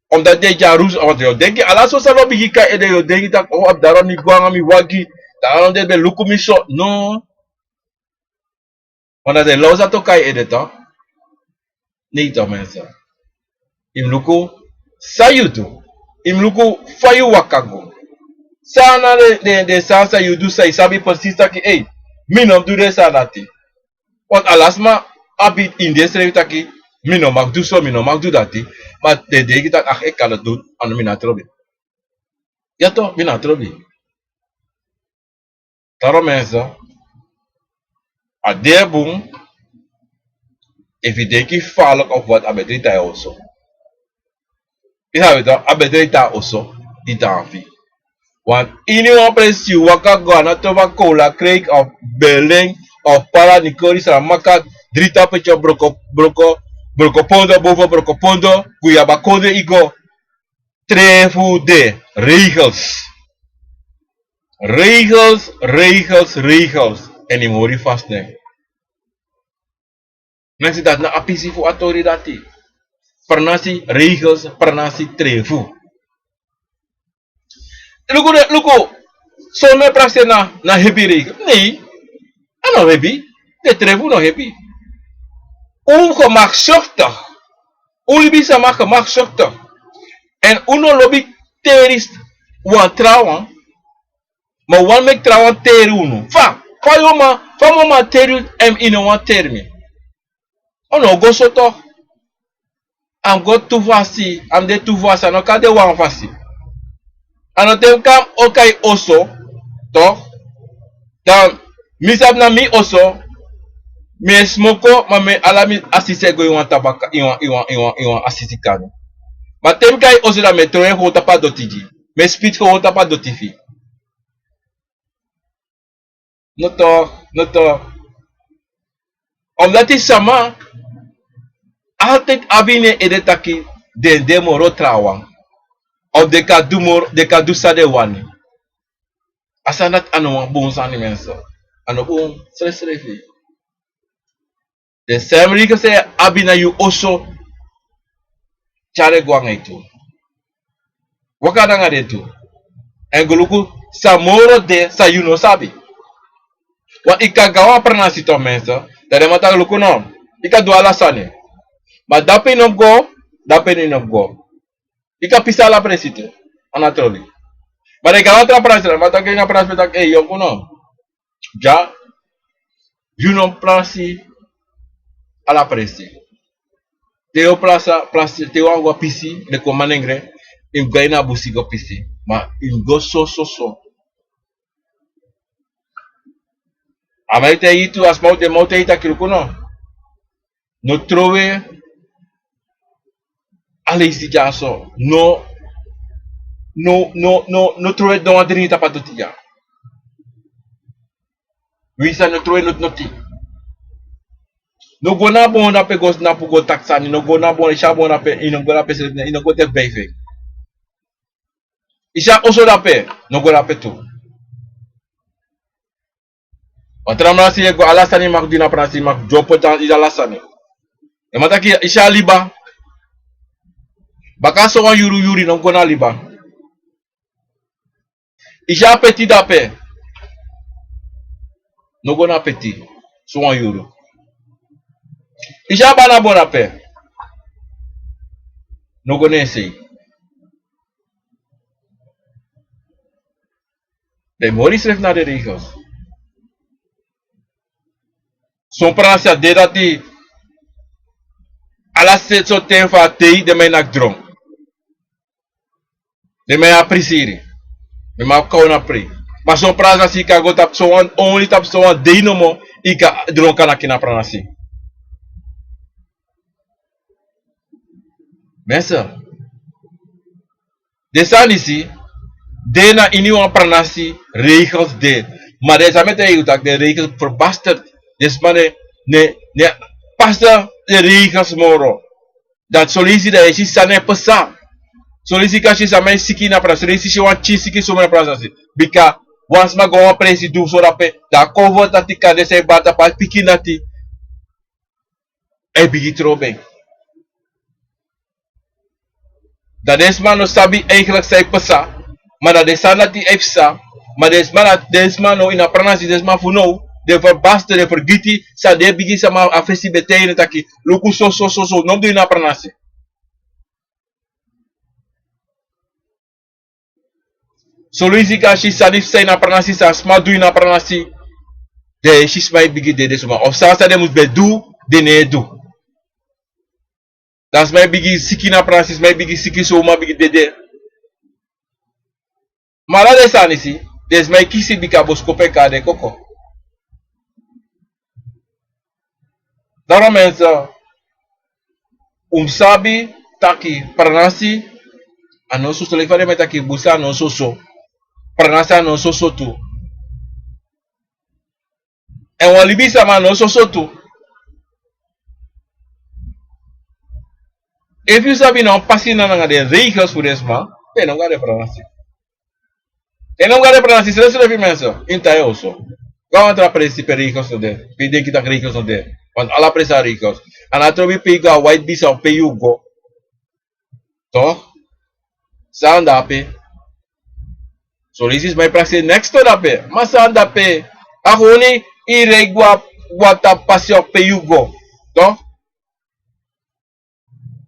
Omdat den e dyalusu, omdat yu o denki ala sortu sani o bigin kon a yu ede, yu o denki taki, o, a dati mi go nanga mi wagi, dati den ben luku mi so. No. Omdat den lawsi dati o kon a yu ede tok. Nei tok, mensen. Yu mus luku san yu du. Yu mus luku fa yu waka go. San na den, den, den sani san yu du san yu sabi precies taki, ei, mi no mus du den sani dati. Want ala sma abi ini densrefi taki, mi no mag du so, mi no mag du dati. Ma den e denki taki, ah, ik kan het doen, a no mi no a trobi. Ya toch, mi na trobi. Daarom mensen, a de bun, efu yu denki falek of wat, a beter yu tan na oso. Yu sabi toch, a beter yu tan na oso, yu tan na fi. Want ini wan presi yu waka go, a no toba Kola Kreek of Berlin of Pala Nikori, Saramaka, Drita Pecho, Broko, Broko, Broko Pondo, Boven Broko Pondo, Guyaba Konde yu go. Trefu de, regels. Regels, regels, regels. En yu mus hori fast nen. Mensen, dati na a pisi fu a tori dati. Pranasi, regels, pranasi, trefu. Luku, luku. Son no e prakseri na, na hebi regel. Nee. A no hebi. Den trefu no hebi. Un gemakzuchtig. Un libisma gemakzuchtig. En un no lobi teri wan trawan. Ma un wani meki trawan teri unu. Fa, fa yu o man, fa mi o man teri yu, èn yu no wani teri mi. Un no go so toch. A mus go tu fasi, a mus de tu fasi, a no kan de wan fasi. A no te mi kon na oso, toch. Dan, mi sabi na mi oso, mi e smoko, ma mi e ala mi asisi e go ini wan tabaka, ini wan, ini wan, ini wan, ini wan asisi kani. Ma te mi kon na oso dan mi e trowe en gewoon tapu a doti gi. Mi e spiti gewoon tapu a doti fi. No toch, no toch. Omdat yu sama altijd abi ini en ede taki den de moro trawan. Of den kan du moro, den kan du san den wani. A sani dati a no wan bun sani, mensen. A no bun srefsrefi. Den same regels san yu abi na yu oso, tyari en go nanga en tu. Waka nanga den tu. Èn go luku san moro de san yu no sabi. Want yu kan go na wan pranasi toch, mensen. Dan den man taki luku no. Yu kan du ala sani. Ma dape yu no mus go, dape yu no mus go. Yu kan pisi ala presi tu. A no trobi. Ma den go na wan tra pranasi, den man taki na pranasi, taki, ei, yonku no. Dya, yu no mus pranasi ala presi. Te yu o pranasi, pranasi, te yu wani go pisi, den kon manengre, yu mus go ini a busi go pisi. Ma yu mus go so, so, so. A man e taigi yu tu, a sma o de, a man o taigi yu taki luku no. No trowe a leisi dyaso. No, no, no, no, no trowe den wan dringi tapu a doti dya. Winsi a no trowe noti noti. No go na bon dape go snapu go taki sani. No go na bon, yu si a bon dape, yu no go dape srefi, yu no go teki beifi. Yu si a oso dape, no go dape tu. Wan tra pranasi yu e go, ala sani yu mag du ini a pranasi, yu mag dyompo dan yu du ala sani. Den man taki yu si a liba. Baka sowan yuru yuru, no go na liba. Yu si a peti dape. No go na peti. Sowan yuru. Yu si a banabon dape. No go na en sei. Den mus hori yusrefi na den regels. Son pranasi a de dati ala seti so ten fu a dei den man e naki dron. Den man e abi prisiri. Den man abi kawna pri. Ma son pranasi yu kan go tapu sowan, only tapu sowan dei nomo yu kan dron kan naki na pranasi. Mensen, den sani disi de na ini wan pranasi, regels de. Ma den sma e taigi yu taki den regels verbasterd. Den sma no e, no e, no e pasa den regels moro. Dan son leisi dan yu e si san no e pasa. Son leisi yu kan si sama e siki na pranasi, son leisi yu si wan pikin siki suma na pranasi. Bika wan sma go wan presi du so dape, dan a kon fu dati kande san e bari tapu a pikin dati. A e bigin trobi en. Dan den sma no sabi eigenlijk san e pasa. Ma na den sani dati e psa. Ma den sma, na den sma now ini a pranasi, den sma fu now, den verbasterd, den fergiti san den bigi sama a fesi ben taigi den taki luku so so so so no mus du ini a pranasi. Son leisi yu kan si sani fu san ini a pranasi, san sma du ini a pranasi. Den e si sma e bigin dede suma. Of san san den mus ben du, den no e du. Dan sma e bigin siki ini a pranasi, sma e bigin siki, son uman bigin dede. Ma ala den sani disi, den sma e kisi bika boskopu e kon na den koko. Daarom mensen, un mus sabi taki pranasi a no soso, leki fa den man e taki busi a no soso. Pranasi a no soso tu. Èn wan libisama a no soso tu. Efu yu sabi na wan pasi na nanga den regels fu den sma, dan yu no go na den pranasi. Dan yu no go na den pranasi srefsrefi mensen, ini tan yu oso. Go na wan tra presi pe regels no de, pe yu denki taki regels no de. Want ala presi a regels. A no trobi pe yu go, a waiti bisa pe yu go. Toch? San de dape. Son leisi sma e prakseri neks tu dape. Ma san de dape. A gewoni yu rei go na wan tapu pasi pe yu go. Toch?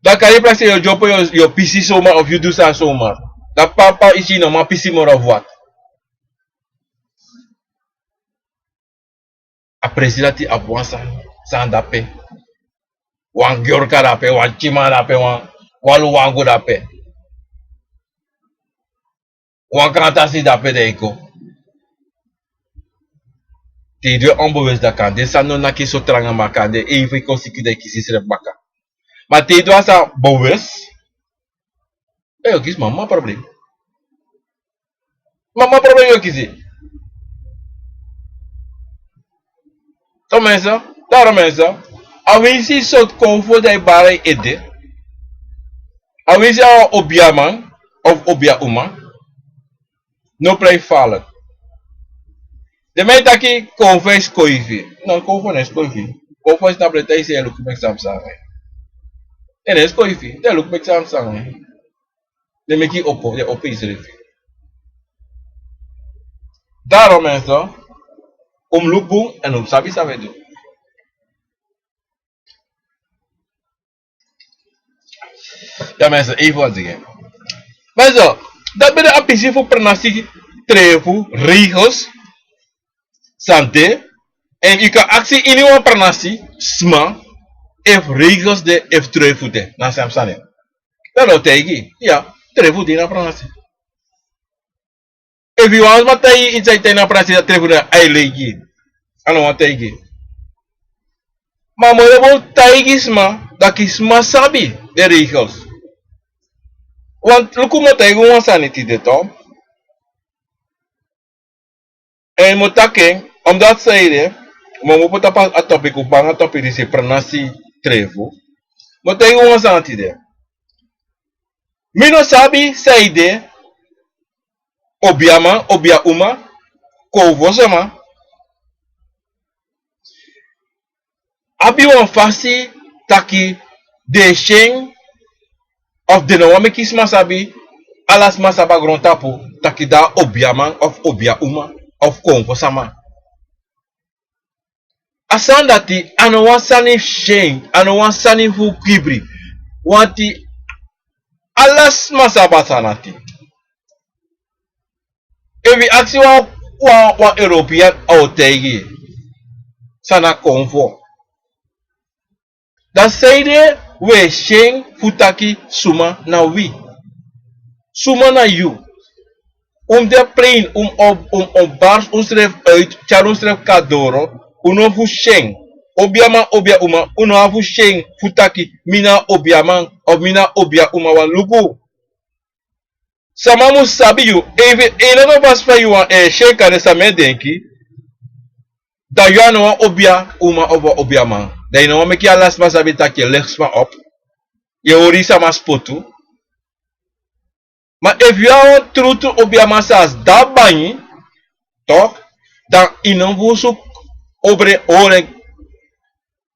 Dan kan yu prakseri yu o dyopo yu o pisi zomaar of yu du san zomaar. Dan papa yu si no man pisi moro of wat. A presi dati abi wan sani, san de dape. Wan gyorka de ape, wan tyiman de ape, wan, wan luwangu de ape. Wan kantasi de ape dan yu kon. Te yu du en onbewust dan kan den sani no naki so tranga, ma kan den even kon siki dan yu kisi yusrefi baka. Ma te yu du a sani bewust, dan yu o kisi mama problem. Mama problem yu o kisi. So mensen, daarom mensen, awinsi sortu konfo dan yu bari ede, awinsi a wan obiaman of obia uma, no blijf falen. Den man e taki konfo e skoifi. No, konfo no e skoifi. Konfo e snapu den taigi yu luku meki san psa nanga yu. Den no e skoifi, den luku meki san psa nanga yu. Den meki yu opo, den opo yusrefi. Daarom mensen, un mus luku bun èn un mus sabi san un e du. Ya mensen, even wat dingen. Mensen, dati ben de a pisi fu pranasi, trefu, regels, san de, èn yu kan aksi ini wan pranasi sma efu regels de, efu trefu de, na san psa nanga en. Dan den o taigi yu, ya, trefu de ini a pranasi. Efu yu wani sma taigi yu san yu taigi na pranasi, dan trefu de, a e lei gi yu. A no wani taigi yu. Ma a moro bun taigi sma, taki sma sabi den regels. Want luku, mi o taigi un wan sani tide toch. Èn mi o taki en, omdat san ede, mi o mu poti a topic, un banga topic disi, pranasi, trefu. Mi o taigi un wan sani tide. Mi no sabi san ede, obiaman, obia uma, konfo sama abi wan fasi taki den e si en, of den no wani meki sma sabi, ala sma sabi a grontapu, taki dan a obiaman of obia uma of konfo sama. A sani dati a no wan sani fu si en, a no wan sani fu kibri. Wanti ala sma sabi a sani dati. Efu yu aksi wan, wan, wan European, a o taigi yu san na konfo. Dan san ede wi e si en fu taki suma na wi? Suma na yu? Un mus de plein, un mus op, un mus opbars unsrefi uit, tyari unsrefi kon na doro. Un no fu si en. Obiaman, obia uma, un no abi fu si en fu taki mi na obiaman of mi na obia uma, want luku. Sama mus sabi yu, efu yu no no fasi fa yu wani e si en, kande san mi e denki, dan yu a no wan obia uma of wan obia man. Dan yu no wani meki ala sma sabi taki yu e legi sma op, yu e hori sama spotu. Ma efu yu a wan trutru obiaman san a si dan bangi, toch, dan yu no fu suku obra, hori en,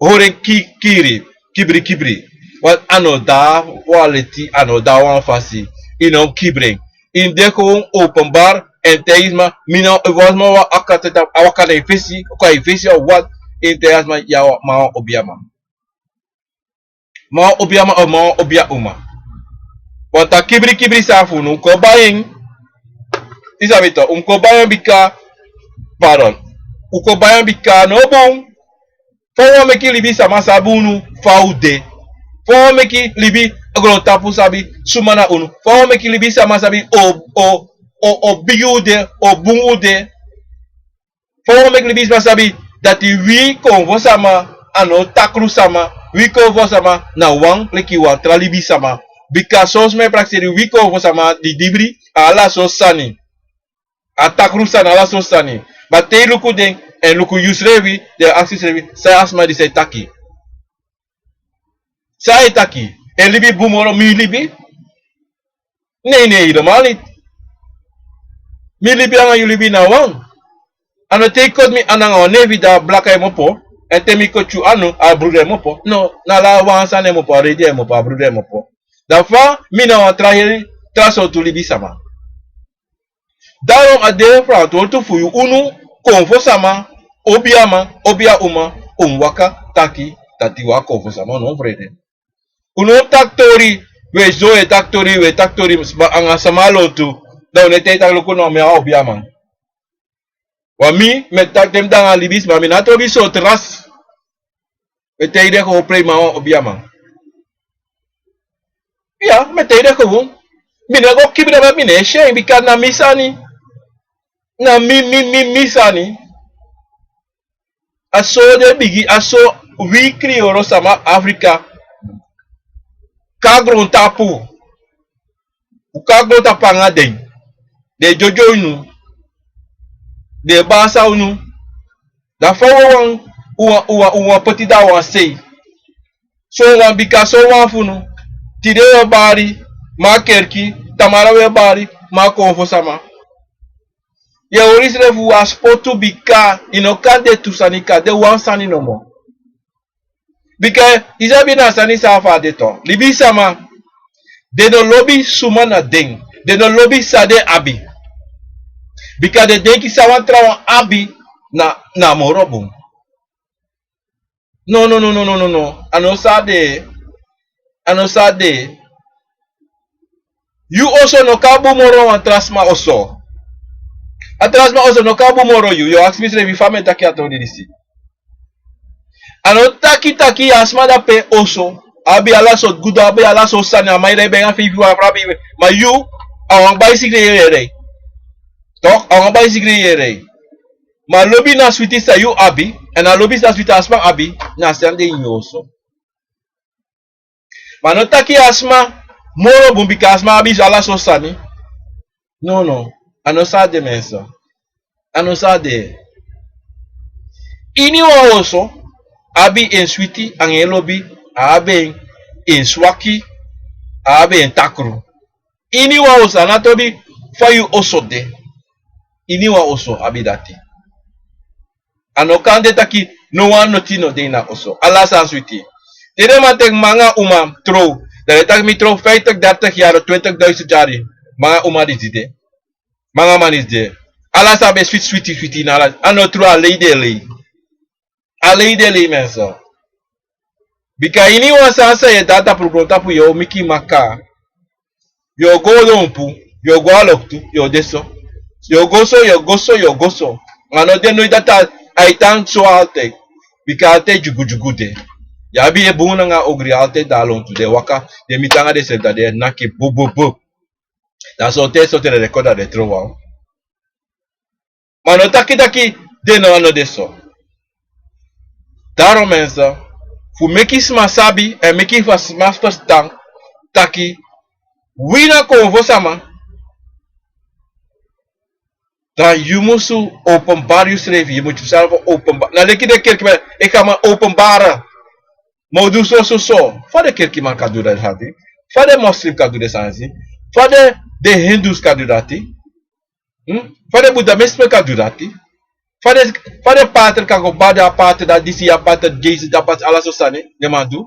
hori en ki-, kiri, kibri kibri. Want a no de wan leti, a no de wan fasi, yu no mus kibri en. Yu mus de gewoon openbaar èn taigi sma, mi na, efu wan sma waka, a waka na yu fesi, kon na yu fesi of wat, yu mus taigi a sma, ya, mi na wan obiaman. Mi na wan obiaman of mi na wan obia uma. Want a kibri kibri sani fu unu, un kon bai en. Yu sabi toch, un kon bai en bika, pardon. Un kon bai en bika a no bun. Fa un wani meki libisama sabi unu fa un de? Fa un wani meki libi, grontapu sabi suma na unu? Fa un wani meki libisama sabi o, o, o, o bigi un de, o bun un de. Fa un o meki libisma sabi dati wi konfo sama, a no takru sama, wi konfo sama na wan leki wan tra libisma. Bika son sma e prakseri wi konfo sama didibri, ala so sani. A takru sani, ala so sani. Ma te yu luku den, èn luku yusrefi, den e aksi yusrefi, san a sma disi e taki. San a e taki, e libi bun moro mi libi? Nei, nei, helemaal niet. Mi libi anga yu libi na wan. A no te yu koti mi anu anga wan nefi dan blaka e mopo. Èn te mi koti yu anu, a brudu e mopo. No, na ala wan sani e mopo, a redi e mopo, a brudu e mopo. Dan fa mi na wan tra heri, tra sortu libisma. Daarom a de frantwortu fu yu unu, konfo sama, obiaman, obia uma, un waka taki, dati wi a konfo sama, un no frede. Un no taki tori, wi e zo e taki tori, wi e taki tori, sma anga sama lontu, dan un no e taki taki luku no mi a obiaman. Wan mi, mi e taki te mi de anga libisma, mi no abi sortu ras. Mi e taigi den gewoon prei mi a wan obiaman. Ya, mi e taigi den gewoon. Mi no e go kibri, ma mi no e si en, bika na mi sani. Na mi, mi, mi, mi sani. A so den bigi, a so wi kriyoro sama Afrika. Kon na grontapu. Un kon na grontapu anga den. Den e dyodyo unu. Den e basa unu. Dan fa un wan, un wan, un wan, un wan poti dan wan sei. Sowan bika sowan fu unu. Tide wi e bari, ma kerki, tamara wi e bari, ma konfo sama. Yu e hori yusrefi fu wan spotu bika, yu no kan de tu sani, kan de wan sani nomo. Bika, yu sabi na a sani san a fa a de tu. Libisma, den no lobi suma na den. Den no lobi san den abi. Bika den denki san wan trawan abi na, na moro bun. No, no, no, no, no, no, no. A no so a de. A no so a de. Yu oso no kan bun moro wan tra sma oso. A tra sma oso no kan bun moro yu. Yu o aksi misrefi fa mi e taki a tori disi. A no taki taki a sma dape oso. A abi ala sortu gudu, a abi ala sortu sani, a man e rei bika feifi wan, feifi wan. Ma yu, a wan baisikeli yu e rei. Toch, a wan baisikeli yu e rei. Ma lobi na switi san yu abi, èn a lobi san switi a sma abi, na san de ini yu oso. Ma no taki a sma moro bun bika a sma abi ala sortu sani. No, no. A no so a de, mensen. A no so a de. Ini wan oso, abi en switi, anga en lobi, a abi en, en swaki, a abi en takru. Ini wan oso, a no tobi fa yu oso de. Ini wan oso, abi dati. A no kan de taki, no wan noti no de ini a oso. Ala sani switi. Te den man teki man anga uma trow. Dan den taki mi trow vijftig, dertig yari, twintig duizend yari. Man anga uma disi de. Man anga man disi de. Ala sani ben switi, switi, switi, na ala. A no tru, a lei den e lei. A lei den e lei, mensen. Bika ini wan sani san yu e de na tapu grontapu, yu o meki maka. Yu o go lompu, yu o go a loktu, yu o de so. Yu o go so, yu o go so, yu o go so. Ma no de noiti dati a e tan so altijd. Bika altijd dyugudyugu de. Yu abi en bun nanga ogri altijd, dan a lontu den e waka, den miti anga densrefi dan den e naki bup, bup, bup. Dan sonten, sonten den e kon dan den e tron wan. Ma no taki taki den no, a no de so. Daarom, mensen, fu meki sma sabi, èn meki fa sma ferstan taki wi na konfo sama, dan yu musu openbaar yusrefi, yu musu yusrefi openbaar. Na leki den kerkiman, eki a man openbaar. Ma un du so, so, so. Fa den kerkiman kan du dati? Fa den moslim kan du den sani? Fa den, den hindus kan du dati? Hmm? Fa den budamisme kan du dati? Fa den, fa den pater kan go bari a pater dati, disi a pater, Jezus, a pater, ala sortu sani den man du?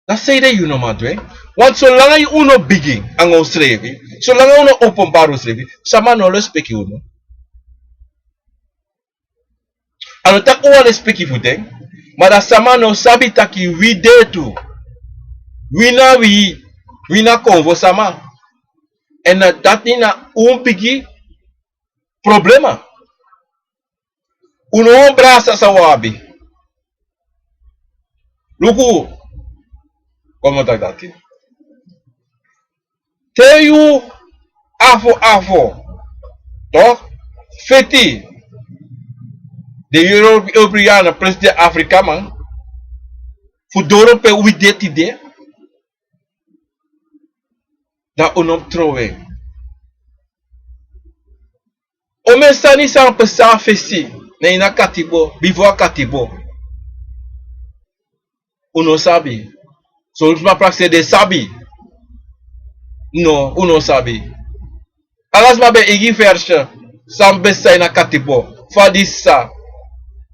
Dan sanede yu no man du en? Want solanga yu no bigin anga unsrefi, solanga yu no openbaar unsrefi, sama no o lespeki unu. A no taki un wani lespeki fu den, ma dan sama no sabi taki wi de tu. Wi na wi, wi na konfo sama. Èn na dati na un bigi problema. Un no wan brasa san un abi. Luku, kon mi taki dati. Te yu Afo, afo. Toch? Feti. Den Euro-, Europeaan, president Afrikaman. Fu doro pe wi de tide. Dan un no mus trowe. Omeni sani san pasa a fesi, na ini a katibo, bifo a katibo. Un no sabi. Son sma prakseri den sabi. No, un no sabi. Ala sma ben e gi versi san ben pasa ini a katibo. Fa disi sa.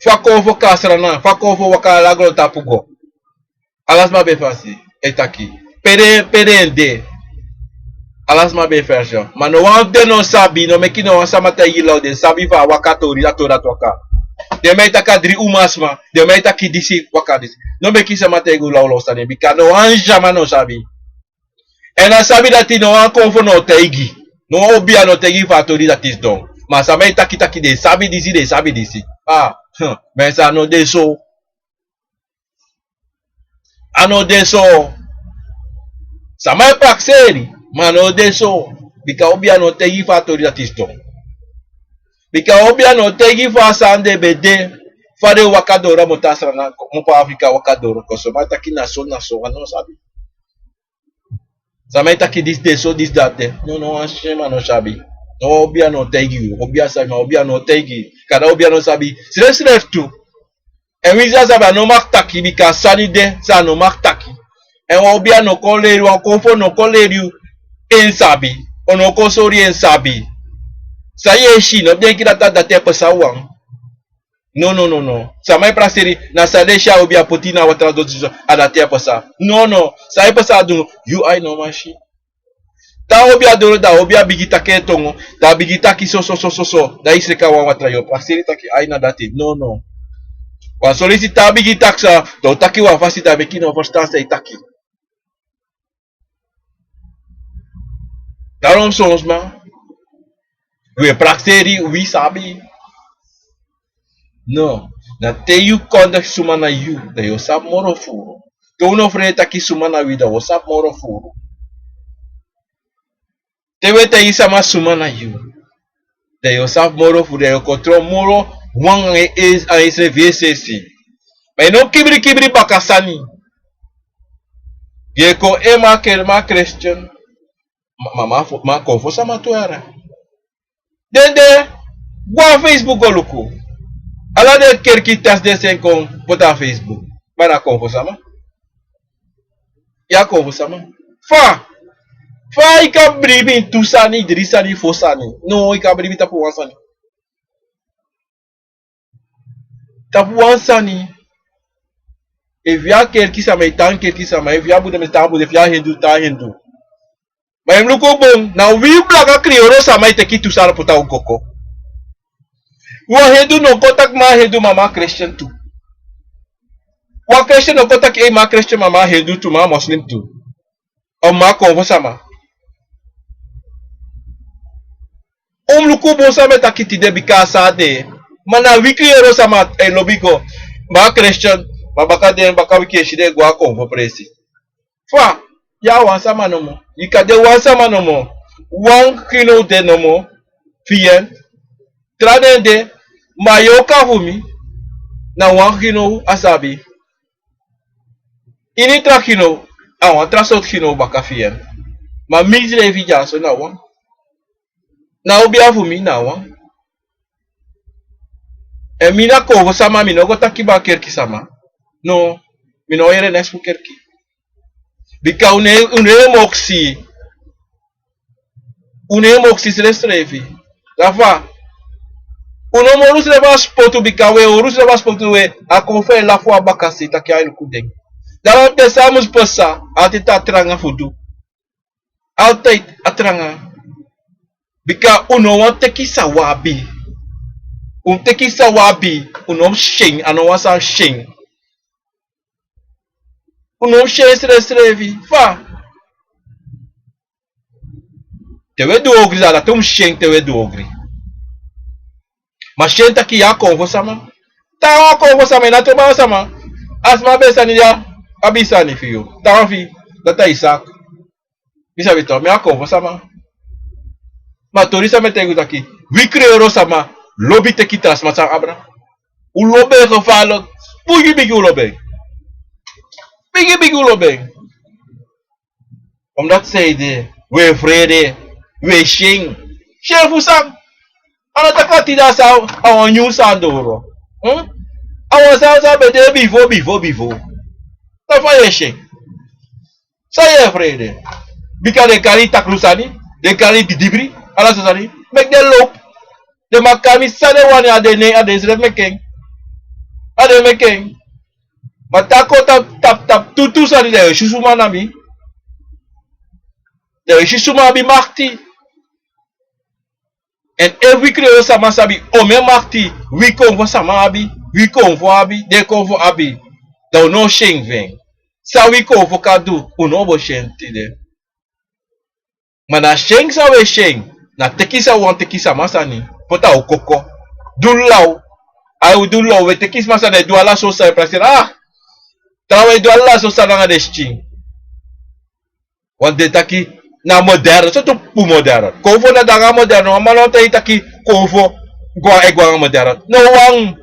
Fa konfo kon na Sranan, fa konfo waka ala grontapu go. Ala sma ben fasi, e taki. Pe den, pe den de. Ala sma ben e fersi. Ma no wan fu den no sabi, no meki no wan sama taigi yu law den sabi fa a waka tori, a tori dati waka. Den man e taki a dri umasma, den man e taki disi waka disi. No meki sama taigi yu lawlaw sani, bika no wan sama no sabi. Èn a sabi dati no wan konfo no taigi. No wan obia no taigi fa a tori dati sidon. Ma sama e taki taki den sabi disi, den sabi disi. Ah, hmm, ma san no de so. A no de so. Sama e prakseri, ma a no de so. Bika obia no taigi fa a tori dati sidon. Bika obia no taigi fa a sani de ben de. Fa den waka doro a moto a Sranan, mopo Afrika waka doro. Kon sama e taki na so, na so, a no sabi. Sama e taki disi de so, disi dati de. No, no wan sama no sabi. No, obia no taigi yu. Obia sabi, ma obia no taigi yu. Kada obia no sabi. Srefsrefi tu. Èn winsi a sabi a no mag taki, bika sani de san a no mag taki. Èn wan obia no kon leri, wan konfo no kon leri yu en sabi. O no kon sori en sabi. San yu e si, no denki dati a dati e pasa wan. No, no, no, no. Sama e prakseri, na san den si a obia poti na watra doti so, a dati e pasa. No, no. San e pasa a dun, yu ai no man si. Te a obia doro, dan a obia bigin taki en tongo, dan a bigin taki so, so, so, so, so, dan yu sreka wan watra, yu o prakseri taki ai na dati. No, no. Wan solisi te a bigin taki san, dan o taki wan fasi dan meki no ferstan san yu taki. Daarom son sma, wi e prakseri, wi sabi. No, na te yu kondre suma na yu, dan yu o sabi moro furu. Te un no frede taki suma na wi, dan wi o sabi moro furu. Te wi e taigi sama suma na yu, dan yu o sabi moro furu, dan yu o kon tron moro wan anga yu srefi esi. Ma yu no kibri kibri baka sani. Yu e kon e ma kel ma Christian. Ma, ma, ma, ma konfo sama tu yara. Den de, go na Facebook go luku. Ala den kerki tasi den seni kon poti na Facebook. Ma na konfo sama. Ya konfo sama. Fa. Fa yu kan bribi ini tu sani, dri sani, fo sani. No, yu kan bribi tapu wan sani. Tapu wan sani. Efu yu a kerki sama, yu tan kerki sama, efu yu a Buda, mi tan Buda, efu yu a Hindu, tan Hindu. Ma yu mus luku bun, na wi blaka kriyoro sama e teki tu sani poti na un koko. Wan Hindu no kon taki ma Hindu, ma ma Christian tu. Wan Christian no kon taki ei ma Christian, ma ma Hindu tu, ma Muslim tu. Of ma konfo sama. Un mus luku bun san mi e taki tide, bika a san a de. Ma na wi kriyoro sama e lobi go. Ma Christian, ma baka den, baka wiki e si den e go na konfo presi. Fa, yu a wan sama nomo. Yu kan de wan sama nomo. Wan kino de nomo. Fi en. Tra den de. Ma yu o kan fu mi. Na wan kino a sabi. Ini tra kino, a wan tra sortu kino baka fi en. Ma mi srefi dyaso na wan. Na obia fu mi na wan. Èn mi na konfo sama, mi no go taki baka kerki sama. No, mi no yere neks fu kerki. Bika un no e, un no e moksi. Un no e moksi srefsrefi. Dafa. Un no mori unsrefi a spotu, bika un e hori unsrefi a spotu, we a konfo e lafu a bakasi taki a e luku den. Dafa, pe san mus pasa, altijd a tranga fu du. Altijd a tranga. Bika un no wani teki san un abi. Un teki san un abi, un no mus syen, a no wan sani syen. Un no mus syen srefsrefi. Fa. Te un e du ogri, san dati un mus syen te un e du ogri. Ma syen taki yu a konfo sama. Te a wan konfo sama, yu na tron baka sama. A sma abi sani ya, abi sani fi yu. Te a wan fi, dati a yu saki. Mi sabi tok, mi a konfo sama. Ma tori san mi e taigi un taki, wi kreoro sama lobi teki tra sma san abra. Un lobi en gevaarlijk. Bigi bigi un lobi en. Bigi bigi un lobi en. Omdat san ede, wi e frede, wi e syen. Syen fu san? A no taki a tide a san, a wan nyun san doro. Hmm? A wan san san ben de bifo, bifo, bifo. Na fa yu e syen? San yu e frede? Bika den kari takru sani, den kari didibri, ala so sani. Meki den lobi. Den makani san den wani, a den nen, a den srefi meki en. A den meki en. Ma te a kon tapu tapu tapu tutu sani, dan yu e si suma na mi. Dan yu e si suma abi makti. Èn efu wi kreoro sama sabi omeni makti wi konfo sama abi, wi konfo abi, den konfo abi, dan un no o syen fu en. San wi konfo kan du, un no o bo syen tide. Ma na syen san wi e syen, na teki san un wani teki sama sani, poti a un koko. Du law. Ai, un du law, wi e teki sma sani, e du ala sortu sani, prakseri, ah! Trawan e du ala sortu sani nanga den skin. Want den taki na modern, sortu p'pu modern. Konfo na de nanga modern, wan man no o taigi taki konfo go e go nanga modern. No wan,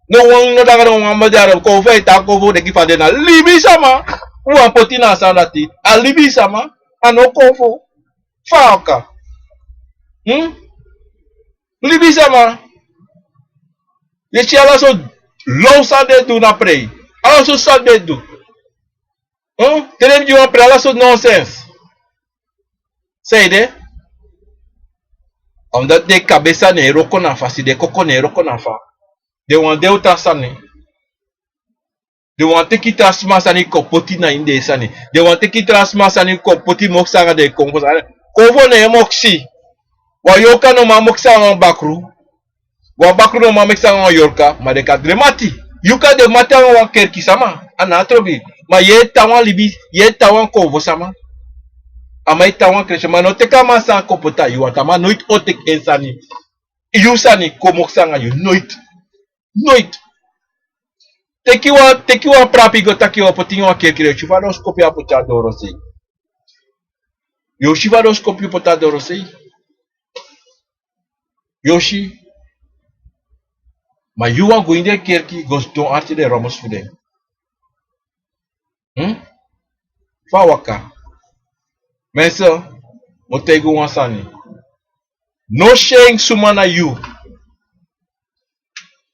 no wan no de nanga modern. Konfo e tan konfo, den gi fa den na libisama. Un wani poti na a sani dati, a libisama, a no konfo. Fa a waka? Hmm? Libisama. Yu e si ala sortu low san den du na prei. Ala sortu san den du. Hmm? Te den gi wan prei, ala sortu nonsens. San ede? Omdat den kabesa no e wroko na fasi, den koko no e wroko na fa. Den wani de wan tra sani. Den wani teki tra sma sani kon poti na ini den sani. Den wani teki tra sma sani kon poti moksi nanga den konfo sani. Konfo no e moksi. Wan yorka no man moksi nanga wan bakru. Wan bakru no man moksi nanga wan yorka, ma den kan de mati. Yu kan de mati nanga wan kerki sama, a no trobi. Ma yu e tan wan libi, yu e tan wan konfo sama. A man e tan wan kerki sama, no teki a man sani kon poti na yu, want a man noiti o teki en sani. Yu sani kon moksi nanga yu, noiti. Noiti. Teki wan, teki wan prapi go taki yu o poti ini wan kerki, yu o si fa den o skopu yu poti na dorosei. Yu o si fa den o skopu yu poti na dorosei. Yu o si. Ma yu wani go ini den kerki go sidon arki den rommels fu den. Hmm? Fa a waka? Mensen, mi o taigi un wan sani. No syen suma na yu.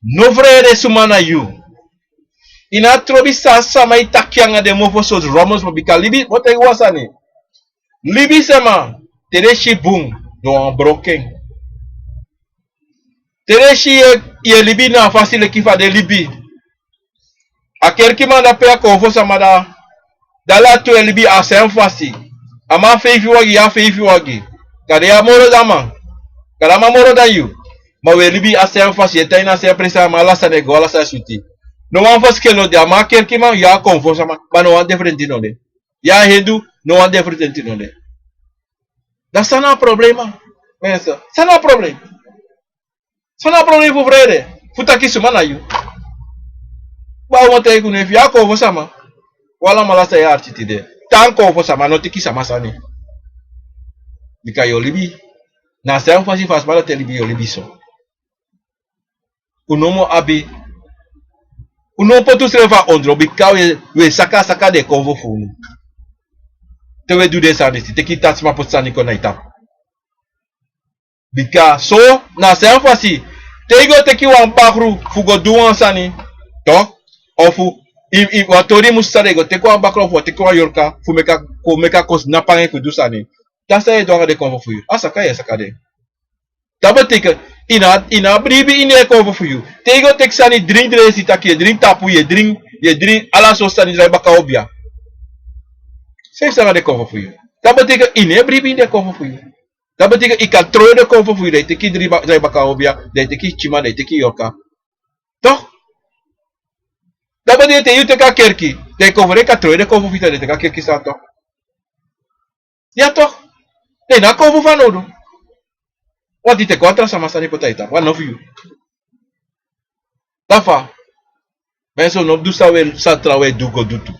No frede suma na yu. Yu no trobi san sama e taki nanga den mofo sortu rommels, bika libi, mi o taigi un wan sani. Libisama, te den si bun, den wani broko en. Te den si yu e, yu e libi na a fasi leki fa den libi. A kerkiman dati, pe a konfo sama dati, dati ala tu e libi a sen fasi. A man feifi wagi, yu a feifi wagi. Kande yu a moro dan a man. Kande a man moro dan yu. Ma wi e libi a sen fasi, yu e tan ini a sen presi, a man ala sani e go, ala sani switi. No wan foskeli no de, a man a kerkiman, yu a konfo sama, ma no wan diferenti no de. Yu a Hindu, no wan diferenti no de. Dan san na a problema? Mensen, san na a problema? San na a problema fu frede? Fu taki suma na yu. Baa, un wani taigi unu, efu yu a konfo sama, un alamala sa e arki tide. Tan konfo sama, no teki sama sani. Bika yu o libi. Na a sen fasi fa a sma dati e libi, yu o libi so. Un no mu abi. Un no mu poti unsrefi a ondro, bika wi e, wi e saka saka den konfo fu unu. Te wi e du den sani disi, teki taki sma poti sani kon na yu tapu. Bika so, na a sen fasi, te yu go teki wan bakru fu go du wan sani, toch, ofu, i, i, wan tori musu sani, yu go teki wan bakru ofu teki wan yorka, fu meki a, fu meki a kon sinapu nanga en fu du sani. Dati san yu e du nanga den konfo fu yu. A saka yu e saka den. Dati betekent, yu no, yu no abi bribi ini den konfo fu yu. Te yu go teki sani, dringi dresi, taki yu e dringi tapu, yu e dringi, yu e dringi ala sortu sani, drai baka obia. San yu e du nanga den konfo fu yu? Dati betekent, yu no abi bribi ini den konfo fu yu. Dati betekent, yu kan tron den konfo fu yu, dan yu teki dri ba-, drai baka obia, dan yu teki tyiman, dan yu teki yorka. Toch? Dati betekent, te yu teki a kerki, dan yu konfo, dan yu kan tron den konfo fu yu, dan yu teki a kerki sani, toch? Ya toch? Dan yu no abi konfo fanowdu. Want yu teki wan tra sama sani poti na yu tapu, a no fu yu. Dati fa, mensen, un no du san wi e, san trawan e du go du tu.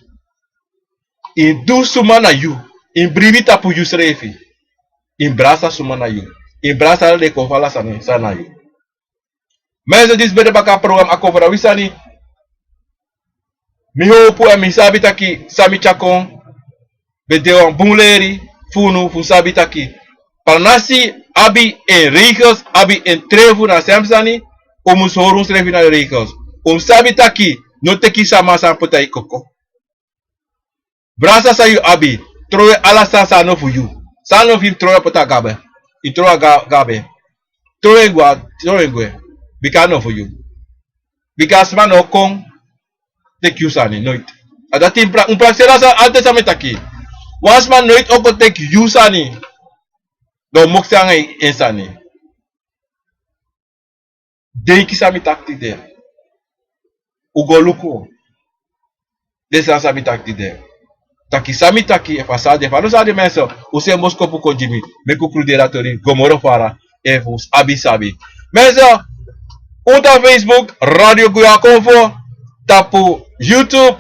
Yu du suma na yu, yu bribi tapu yusrefi. Yu brasa suma na yu. Yu brada sani de kon fu ala sani san na yu. Mensen, disi ben de baka program Akomfo na wi sani. Mi hopu èn mi sabi taki san mi tyari kon ben de wan bun leri fu unu fu sabi taki pranasi abi en regels, abi en trefu na a sem sani. Un mus hori unsrefi na den regels. Un mus sabi taki no teki sama san poti na yu koko. Brasa san yu abi, trowe ala sani san no fu yu. San no fu yu, trowe poti a gabe. Yu trowe a ga- gabe. Trowe en gwe, trowe en gwe. Bika a no fu yu. Bika a sma no o kon teki yu sani, noiti. A dati un pra- un prakseri a sani altijd san mi taki. Wan sma noiti o kon teki yu sani. Dan un mokisi nanga en sani. Denki san mi taki tide. Un go luku den sani san mi taki tide. Taki san mi taki, efu a sa de, efu a no sa de, mensen, un seni boskopu kon gi mi, meki un kruderi a tori go moro fara, efu un abi sabi. Mensen, un tapu Facebook, Radio Guya Konfo, tapu YouTube,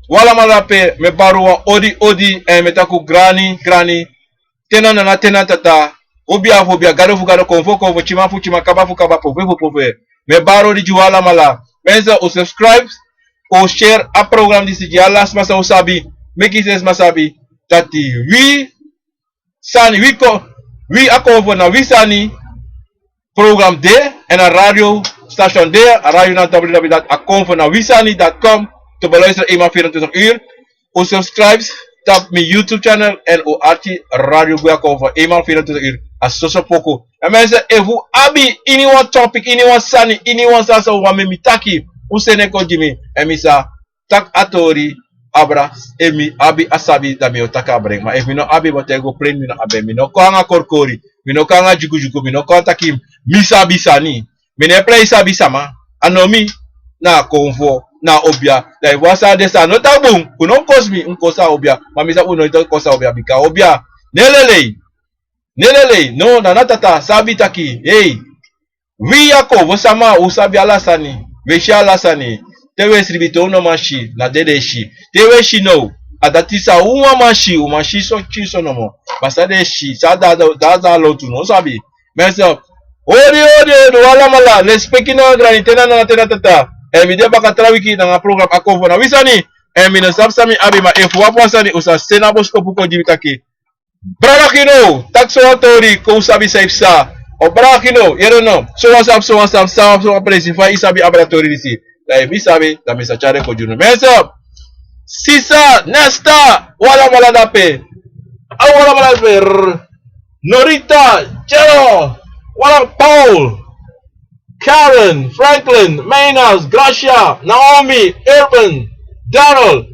un alamala dape, mi e bari un wan odi odi, èn mi e taki un grani, grani, te na nana, te na tata, obia fu obia, gado fu gado, konfo fu konfo, tyiman fu tyiman, kaba fu kaba, pofe fu pofe. Mi e bari odi gi un alamala. Mensen, un subscribe, un share a program disi gi ala sma san un sabi, meki den sma sabi taki wi sani, wi kon, wi Akomfo na wi sani. Program de, èn a radio station de, a radio na w w w dati akomfo na wi sani dati com, te beluisteren eenmaal vierentwintig uur. Un subscribe tapu mi YouTube channel èn un arki Radio Guya Konfo eenmaal vierentwintig uur. A soso poku. Èn mensen, efu un abi iniwan topic, iniwan sani, iniwan sani san un wani mi taki, un seni en kon gi mi. Èn mi sa taki a tori, abra, efu mi abi a sabi, dan mi o taki a brengi. Ma efu mi no abi, bo te go preni, mi no abi, mi no kon nanga korikori, mi no kon nanga dyugudyugu, mi no kon taki mi sabi sani. Mi no e prei sabi sama. A no mi, na Akomfo, na obia. Dan efu wan sani de san no tan bun, un no mus kosi mi, un kosi a obia. Ma mi sabi un no e kosi a obia, bika obia no e lei. No e lei, no, nana, tata, sabi taki, ei, wi Akomfo sama, un sabi ala sani, wi e si ala sani. Te wi e sribi, te un no man si, na dede e si. Te wi e si now, a dati san un wan man si, un man si so, si so nomo. Ma san den e si, san a dati, dati a lontu no sabi. Mensen, odi odi odi un alamala, lespeki nanga grani, te na nana, te na tata. Èn mi de baka tra wiki nanga program Akomfo na wi sani. Èn mi no sabi san mi abi, ma efu un abi wan sani, un sa seni a boskopu kon gi mi taki, brada Kino, taki so wan tori, kon un sabi san e psa. O brada Kino, yere no, so wan sabi, so wan sabi, so wan sabi, so wan presi, fa yu sabi abra tori disi. Dan efu mi sabi, dan mi sa tyari en kon gi unu. Mensen, sisa, Nesta, un alamala dape. A un alamala dape. Rrr. Norita, Jero, un ala, Paul, Karen, Franklin, Minas, Gracia, Naomi, Urban, Daryl.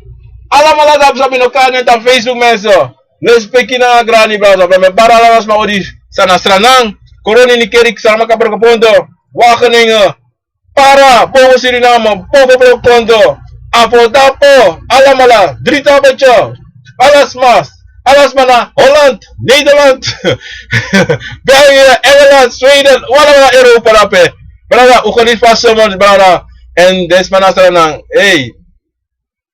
Alamala dape, san mi no kan nen tapu Facebook, mensen. Lespeki nanga grani, brada. Mi e bari ala sma odi san na Sranan, Koroni, Ninkeri, Saramaka, Brokopondo, Wageningen, Para, Boven Suriname, Boven Brokopondo, Afodapo, alamala, Dritabetje, ala sma, ala sma na Holland, Nederland, België, Engeland, Sweden, un alamala Europa dape. Brada, un geniet van zomers, brada. Èn den sma na Sranan, hey.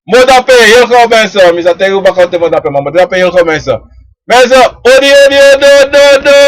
Modape, heel gauw mensen. Mi sa taigi un baka te Modape, ma Modape heel gauw mensen. Mensen, odi, odi, odi, odi, odi.